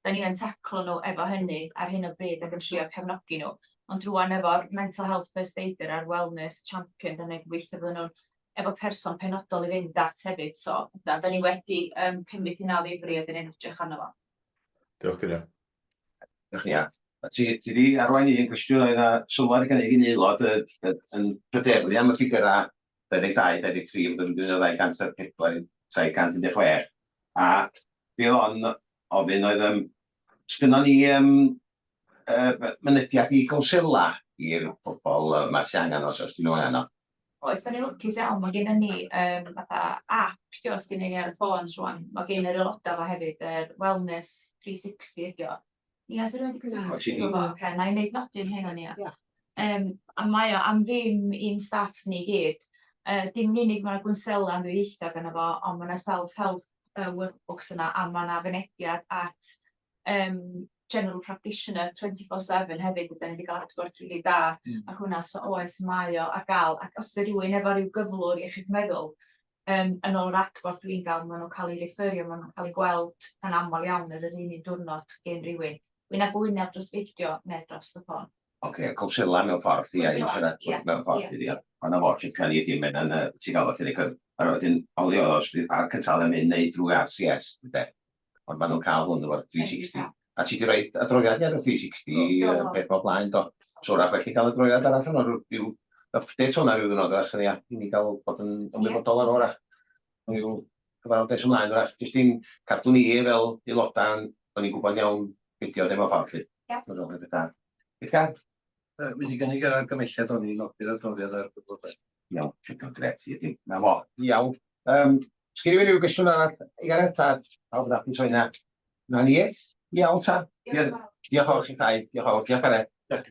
'dan ni yn taclo nhw efo hynny ar hyn o bryd ac yn trio cefnogi nhw. Ond rŵan efo'r mental health first aider a'r wellness champion, 'dan ni'n gobeithio fydden nhw'n efo person penodol i fynd at hefyd. So da ni wedi cymryd hynna o ddifri a 'dan ni'n edrych arno fo. Diolch, Tina. Diolch, Nia. Ti di arwain un cwestiwn oedd a sylwad i gynnig un aelod yn pryderu am y ffigurau 22, 23, fod yn mynd o 204 716. A be oedd o'n ofyn oedd, sgynnon ni mynediad i gownsela i'r pobl yma sy'n angen os dyn nhw angen o? Oes, da ni'n lwcus iawn, mae gennym ni fatha app, dio, sy gennyn ni ar y ffôns rŵan. Mae gen yr aelodau fo hefyd, yr Wellness 360 ydi o. Ia, so rywun 'di cysylltu efo fo, ocê, wna i wneud nodyn hynna Nia. A mae o am ddim i'n staff ni i gyd. Dim yn unig ma' 'na gwnsela yn ddwyieithog arno fo, ond ma' 'na self-help workbooks yna, a ma' 'na fynediad at general practitioner 24/7 hefyd, dan ni 'di gael adborth rili da ar hwnna, so oes, mae o ar gael. Ac os 'di rywun efo ryw gyflwr iechyd meddwl, yn ôl yr adborth dwi'n gael, maen nhw'n cael eu referio, maen nhw'n cael eu gweld yn aml iawn ar yr un un diwrnod gen rywun. Wyneb yn wyneb dros fideo neu dros y ffôn. Ocê, cwnsela mewn ffordd, ia, i siaradwyr mewn ffordd, ia. Ond na fo, ti'n cael ei dim yn ti'n gael felly, a wedyn, oli oedd os bydd parc cyntaf yn mynd neu drwy RCS, ynde? Ond maen nhw'n cael hwn efo'r 360. A ti wedi rhoi adroddiad ar y 360 peth o blaen, do. So wrach felly gael adroddiad arall yno, rhyw update hwnna rhyw ddwrnod wrach, ia, i ni gael bod yn ymwybodol o'r wrach. Rhyw cyfarfod nes ymlaen wrach, jyst i'n cadw ni fel aelodau, bod ni'n gwybod iawn beth yw o ffordd, lly. Ia. Mae'n rhywbeth da. Beth gael? Wedi gynnig yr argymelliad o'n i'n nodi'r adroddiad ar gwybodaeth. Iawn, digon gret, ie, dim. Na fo, iawn. Sgyn i fi ryw gwestiwn arall i Gareth, a pawb yn hapus o hynna? Na ni, iawn ta. Diolch yn fawr chi'ch dau, diolch yn fawr, diolch Gareth. Diolch.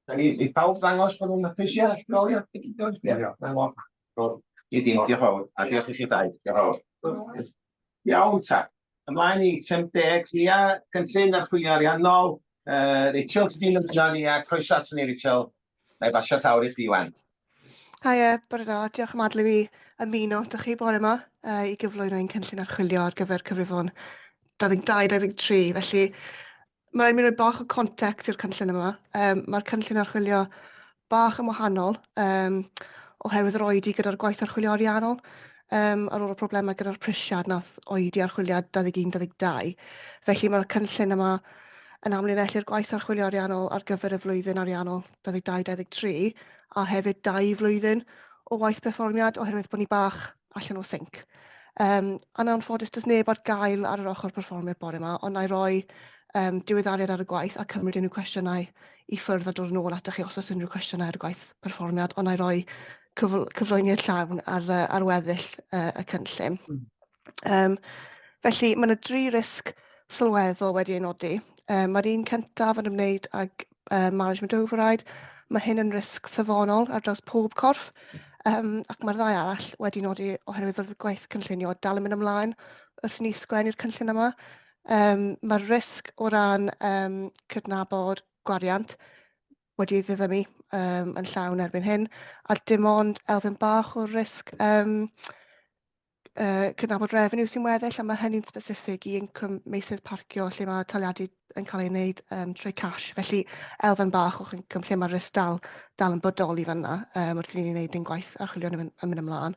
Na ni, i pawb ddangos bod nhw'n hapus, ia, ia, ia, na fo. Ie, dim, diolch yn fawr, a diolch i chi dau, diolch yn fawr. Iawn ta. Ymlaen i eitem 10, Nia, cynllun archwilio ariannol. Rachel, ti 'di ymuno â ni, a croeso ato ni, Rachel. Na i basio llawr i chdi wan. Haia, bore da. Diolch am adael i mi ymuno â chi bore yma i gyflwyno ein cynllun archwilio ar gyfer cyfrifon 22-23. Felly, mae rhaid i mi roi bach o context i'r cynllun yma. Mae'r cynllun archwilio bach yn wahanol oherwydd yr oedi gyda'r gwaith archwilio ariannol ar ôl y problemau gyda'r prisiad nath oedi archwiliad 21-22. Felly mae'r cynllun yma yn amlinellu'r gwaith archwilio ariannol ar gyfer y flwyddyn ariannol 22-23 a hefyd 2 flwyddyn o waith perfformiad oherwydd bod ni bach allan o sync. Yn anffodus, does neb ar gael ar yr ochr perfformiad bore yma, ond na i roi diweddariad ar y gwaith a cymryd unrhyw cwestiynau i ffwrdd a dod yn ôl atoch chi os oes unrhyw cwestiynau ar y gwaith perfformiad, ond na i roi cyflwyniad llawn ar weddill y cynllun. Felly, mae yna dri risg sylweddol wedi ei nodi. Mae'r un cyntaf yn ymwneud ag management override. Mae hyn yn risg safonol ar draws pob corff, ac mae'r ddau arall wedi nodi oherwydd oedd y gwaith cynllunio dal yn mynd ymlaen wrth i ni sgwennu'r cynllun yma. Mae'r risg o ran cydnabod gwariant wedi ei ddiddymu yn llawn erbyn hyn, a dim ond elfen bach o'r risg cydnabod refeniw sy'n weddill, a mae hynny'n specific i incwm meysydd parcio lle mae taliadu yn cael ei wneud trwy cash. Felly elfen bach o'ch incwm lle mae'r risg dal yn bodoli fan'na wrth i ni wneud ein gwaith archwilio yn mynd ymlaen.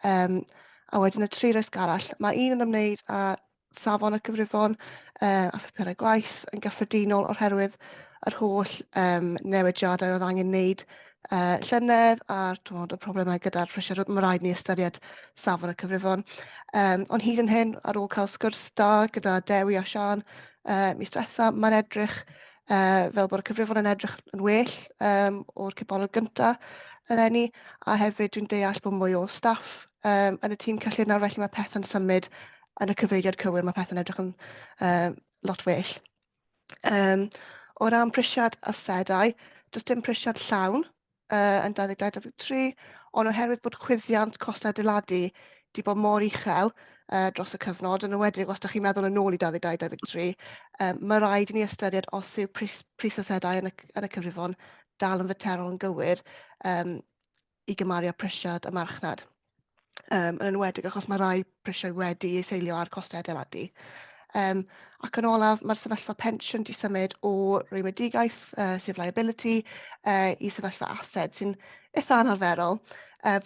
A wedyn y tri risg arall, mae un yn ymwneud â safon y cyfrifon a phapurau gwaith yn gyffredinol oherwydd yr holl newidiadau oedd angen wneud llynedd a'r timod, y problemau gyda'r prisiau, mae rhaid ni ystyried safon y cyfrifon. Ond hyd yn hyn, ar ôl cael sgwrs da gyda Dewi a Siân mis diwetha, mae'n edrych fel bod y cyfrifon yn edrych yn well o'r cipolwg gyntaf eleni, a hefyd dwi'n deall bod mwy o staff yn y tîm cyllid nawr, felly mae pethau'n symud yn y cyfeiriad cywir, mae pethau'n edrych yn lot well. O ran prisiad asedau, does dim prisiad llawn yn 22-23, ond oherwydd bod chwyddiant costau adeiladu wedi bod mor uchel dros y cyfnod, yn enwedig os ydych chi'n meddwl yn ôl i 22-23, mae rhaid i ni ystyried os yw pris asedau yn y cyfrifon dal yn faterol yn gywir i gymharu â prisiad y marchnad. Yn enwedig achos mae rhai prisiau wedi eu seilio ar costau adeiladu. Ac yn olaf, mae'r sefyllfa pensiwn 'di symud o rwymedigaeth, sef liability, i sefyllfa ased, sy'n eitha anarferol.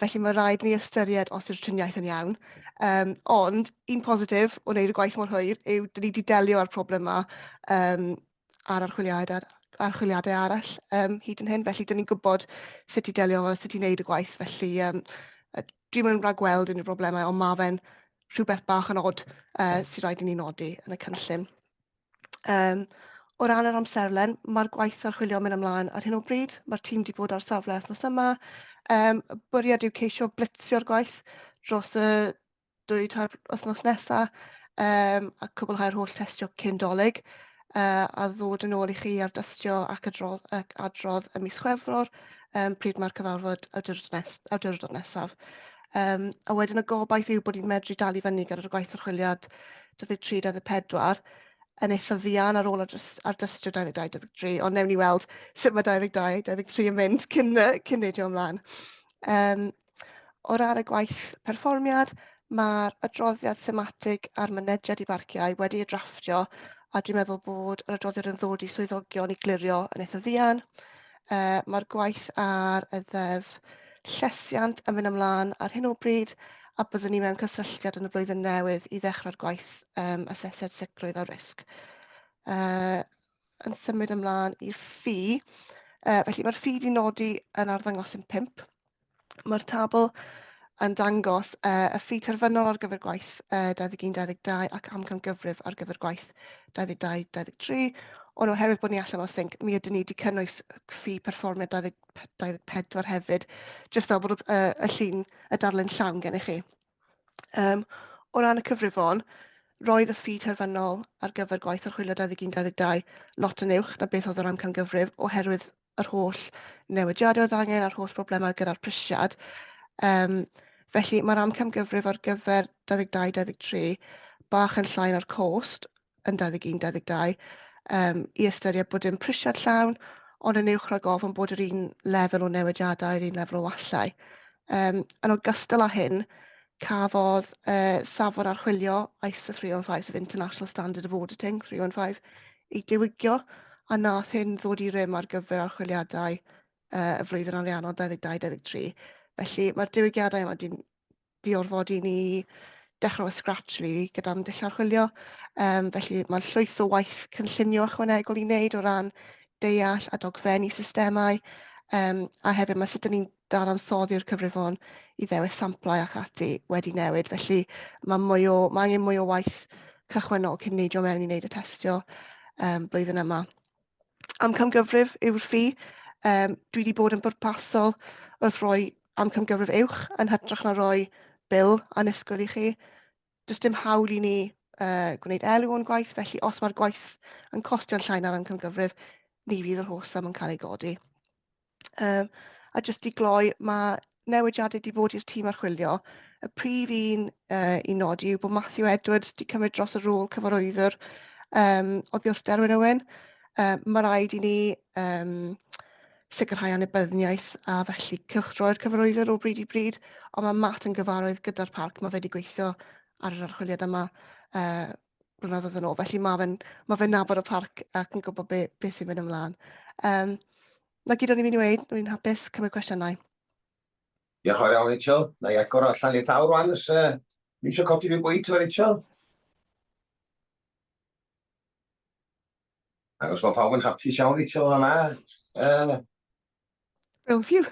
Felly mae rhaid ni ystyried os yw'r triniaeth yn iawn. Ond un positif o wneud y gwaith mor hwyr yw dan ni 'di delio â'r problem 'ma ar archwiliadau arall hyd yn hyn, felly dan ni'n gwybod sut i delio efo, sut i wneud y gwaith, felly dwi'm yn rhagweld unrhyw broblemau, ond ma' fe'n rhywbeth bach yn od sydd rhaid i ni nodi yn y cynllun. O ran yr amserlen, mae'r gwaith archwilio yn mynd ymlaen ar hyn o bryd. Mae'r tîm wedi bod ar safle wythnos yma. Y bwriad yw ceisio blitzio'r gwaith dros y 2, 3 wythnos nesa a cwblhau'r holl testio cyn Dolig a ddod yn ôl i chi ar dystio ac adrodd ym mis Chwefror pryd mae'r cyfarfod awdurdod nesaf. A wedyn y gobaith yw bod ni'n medru dal i fyny gyda'r gwaith archwiliad 23, 24 yn eitha fuan ar ôl ardystio 22, 23, ond newn ni weld sut mae 22, 23 yn mynd cyn neidio ymlaen. O ran y gwaith perfformiad, mae'r adroddiad thematig a'r mynediad i barciau wedi ei drafftio, a dwi'n meddwl bod yr adroddiad yn ddod i swyddogion i glirio yn eitha fuan. Mae'r gwaith ar y ddeddf llesiant yn mynd ymlaen ar hyn o bryd, a byddwn ni mewn cysylltiad yn y flwyddyn newydd i ddechrau'r gwaith asesiad sicrwydd a risg. Yn symud ymlaen i'r ffi. Felly mae'r ffi 'di nodi yn arddangosyn 5. Mae'r tabl yn dangos y ffi terfynol ar gyfer gwaith 21-22 ac amcangyfrif ar gyfer gwaith 22-23, ond oherwydd bod ni allan o sync, mi ydyn ni wedi cynnwys ffi perfformiad 24 hefyd, jyst fel bod y llun, y darlun llawn gennych chi. O ran y cyfrifon, roedd y ffi terfynol ar gyfer gwaith archwilio 21-22 lot yn uwch na beth oedd yr amcangyfrif oherwydd yr holl newidiadau oedd angen a'r holl broblemau gyda'r prisiad. Felly mae'r amcangyfrif ar gyfer 22-23 bach yn llai na'r cost yn 21-22 i ystyried bod dim prisiad llawn, ond yn uwch rhag ofn bod yr un lefel o newidiadau, yr un lefel o wallau. Yn ogystal â hyn, cafodd safon archwilio ISA 315, sef International Standard of Auditing 315, ei diwygio, a nath hyn ddod i rym ar gyfer archwiliadau y flwyddyn ariannol 22-23. Felly mae'r diwygiadau yma 'di 'di orfodi ni dechrau o scratch rili gyda'n dull archwilio. Felly mae llwyth o waith cynllunio ychwanegol i wneud o ran deall a dogfennu systemau, a hefyd mae sut 'y ni'n dadansoddi'r cyfrifon i ddewis samplau ac ati wedi newid. Felly mae mwy o, mae angen mwy o waith cychwynnol cyn neidio mewn i wneud y testio blwyddyn yma. Amcangyfrif yw'r ffi. Dwi wedi bod yn bwrpasol wrth roi amcangyfrif uwch yn hytrach na roi bil annisgwyl i chi. Does dim hawl i ni gwneud elw o'n gwaith, felly os mae'r gwaith yn costio'n llai na'r amcangyfrif, ni fydd yr holl sum yn cael ei godi. A jyst i gloi, mae newidiadau wedi bod i'r tîm archwilio. Y prif un i nodi yw bod Matthew Edwards wedi cymryd dros y rôl cyfarwyddwr oddi wrth Derwyn Owen. Mae rhaid i ni sicrhau annibyniaeth a felly cylchdroi'r cyfarwyddwr o bryd i bryd, ond mae Matt yn gyfarwydd gyda'r parc, mae fe wedi gweithio ar yr archwiliad yma blynyddoedd yn ôl, felly mae fe'n ma fe nabod y parc ac yn gwybod be sy'n mynd ymlaen. 'Na gyd o'n i'n mynd i weud, o'n i'n hapus cymryd cwestiynau. Diolch yn fawr iawn, Rachel. Na i agor allan i'r llawr rwan, os uh, eisiau codi rhyw bwynt efo Rachel. Ac os mae pawb yn hapus iawn, Rachel, yma. Well, phew.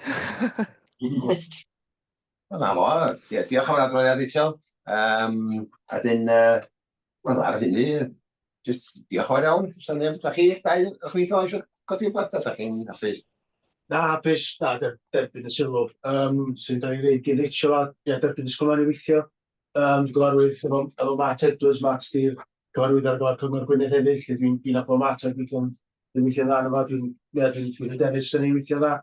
Wel, na fo. Diolch am yr adroddiad, Rachel. A dyn, wel, ar hynny, jyst diolch yn fawr iawn. Does 'na neb, da chi, dau, chwith o eisiau codi rhywbeth, da chi'n hapus? Na, hapus, na, derbyn y sylw. Sy'n da ni'n reid gyn Rachel a ia, derbyn y sgwlfaen i weithio. Dwi'n gyfarwydd efo Matt Edwards, Matt di'r cyfarwydd ar gyfer Cyngor Gwynedd hefyd, lle dwi'n dwi nabod Matt a dwi'n dwi'n weithio'n dda yma, dwi'n ia, dwi'n dwi hyderus yn ei weithio'n dda.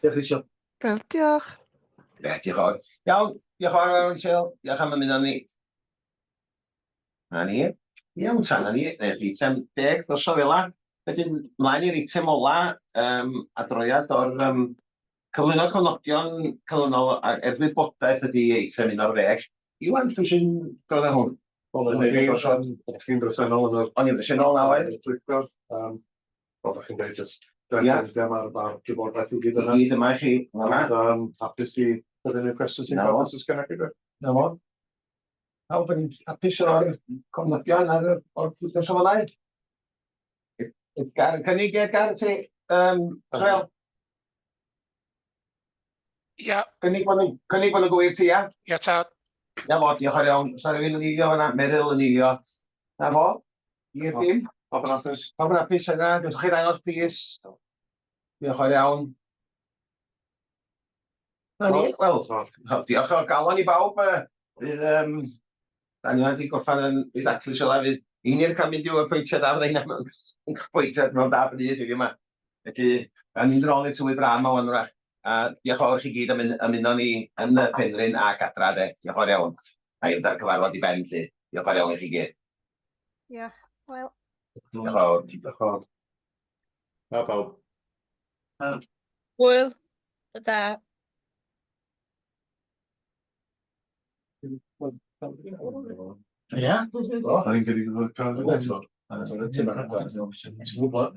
Diolch Rachel. Wel, diolch. Ie, diolch yn fawr. Iawn, diolch yn fawr iawn, Rachel. Diolch am ymuno ni. Na ni. Iawn, ta, na ni. Neu'r eitem deg drosodd fel la. Wedyn, mlaen i'r eitem ola, adroddiad o'r cyflwyno cofnodion canlynol er gwybodaeth ydy eitem 11. Iwan, pwy sy'n dod â hwn? Wel, ydych chi'n bresennol yn yr... O'n i'n bresennol na oedd? Pwyllgor. Fel ydych chi'n dweud, jyst derbyn ddim ar ar gwybodaeth i gyd yna. I gyd yma i chi. Ond hapus i gofyn unrhyw cwestiwn sy'n cael os gennych chi. Na fo. Pawb yn hapus o'r cofnodion ar o'r pwyllgor safonau? Edgar yn cynnig, Edgar, ti? Joel? Ia. Cynnig bod nhw'n cynnig bod nhw'n gywir ti, ia? Ia, tad. Na fo, diolch yn iawn. Sa rhywun yn eilio fan'na? Meryl yn eilio. Na fo. I'r dim. Pawb yn hapus. Pawb yn hapus yna. Diolch chi ddangos, plîs. Diolch yn iawn. Na ni, wel, diolch o galon i bawb. Fydd, da ni wedi gorffan yn rhy daclus fel fydd Einir cael mynd i'w apwyntiad ar ddeina mewn apwyntiad mewn da bryd heddiw yma. Felly, a ni'n mynd yn ôl i'r tywydd braf yma wan wrach. A diolch yn fawr i chi gyd am ymuno ni yn y Penrhyn ac adra de. Diolch yn fawr iawn. A i ddod cyfarfod i ben lly. Diolch yn fawr iawn i chi gyd. Diolch. Wel. Diolch yn fawr. Diolch yn fawr. Na pawb. Hwyl. Ta. Ia? O'n i'n gyrru gyda'r car eto. Ti'n gwybod,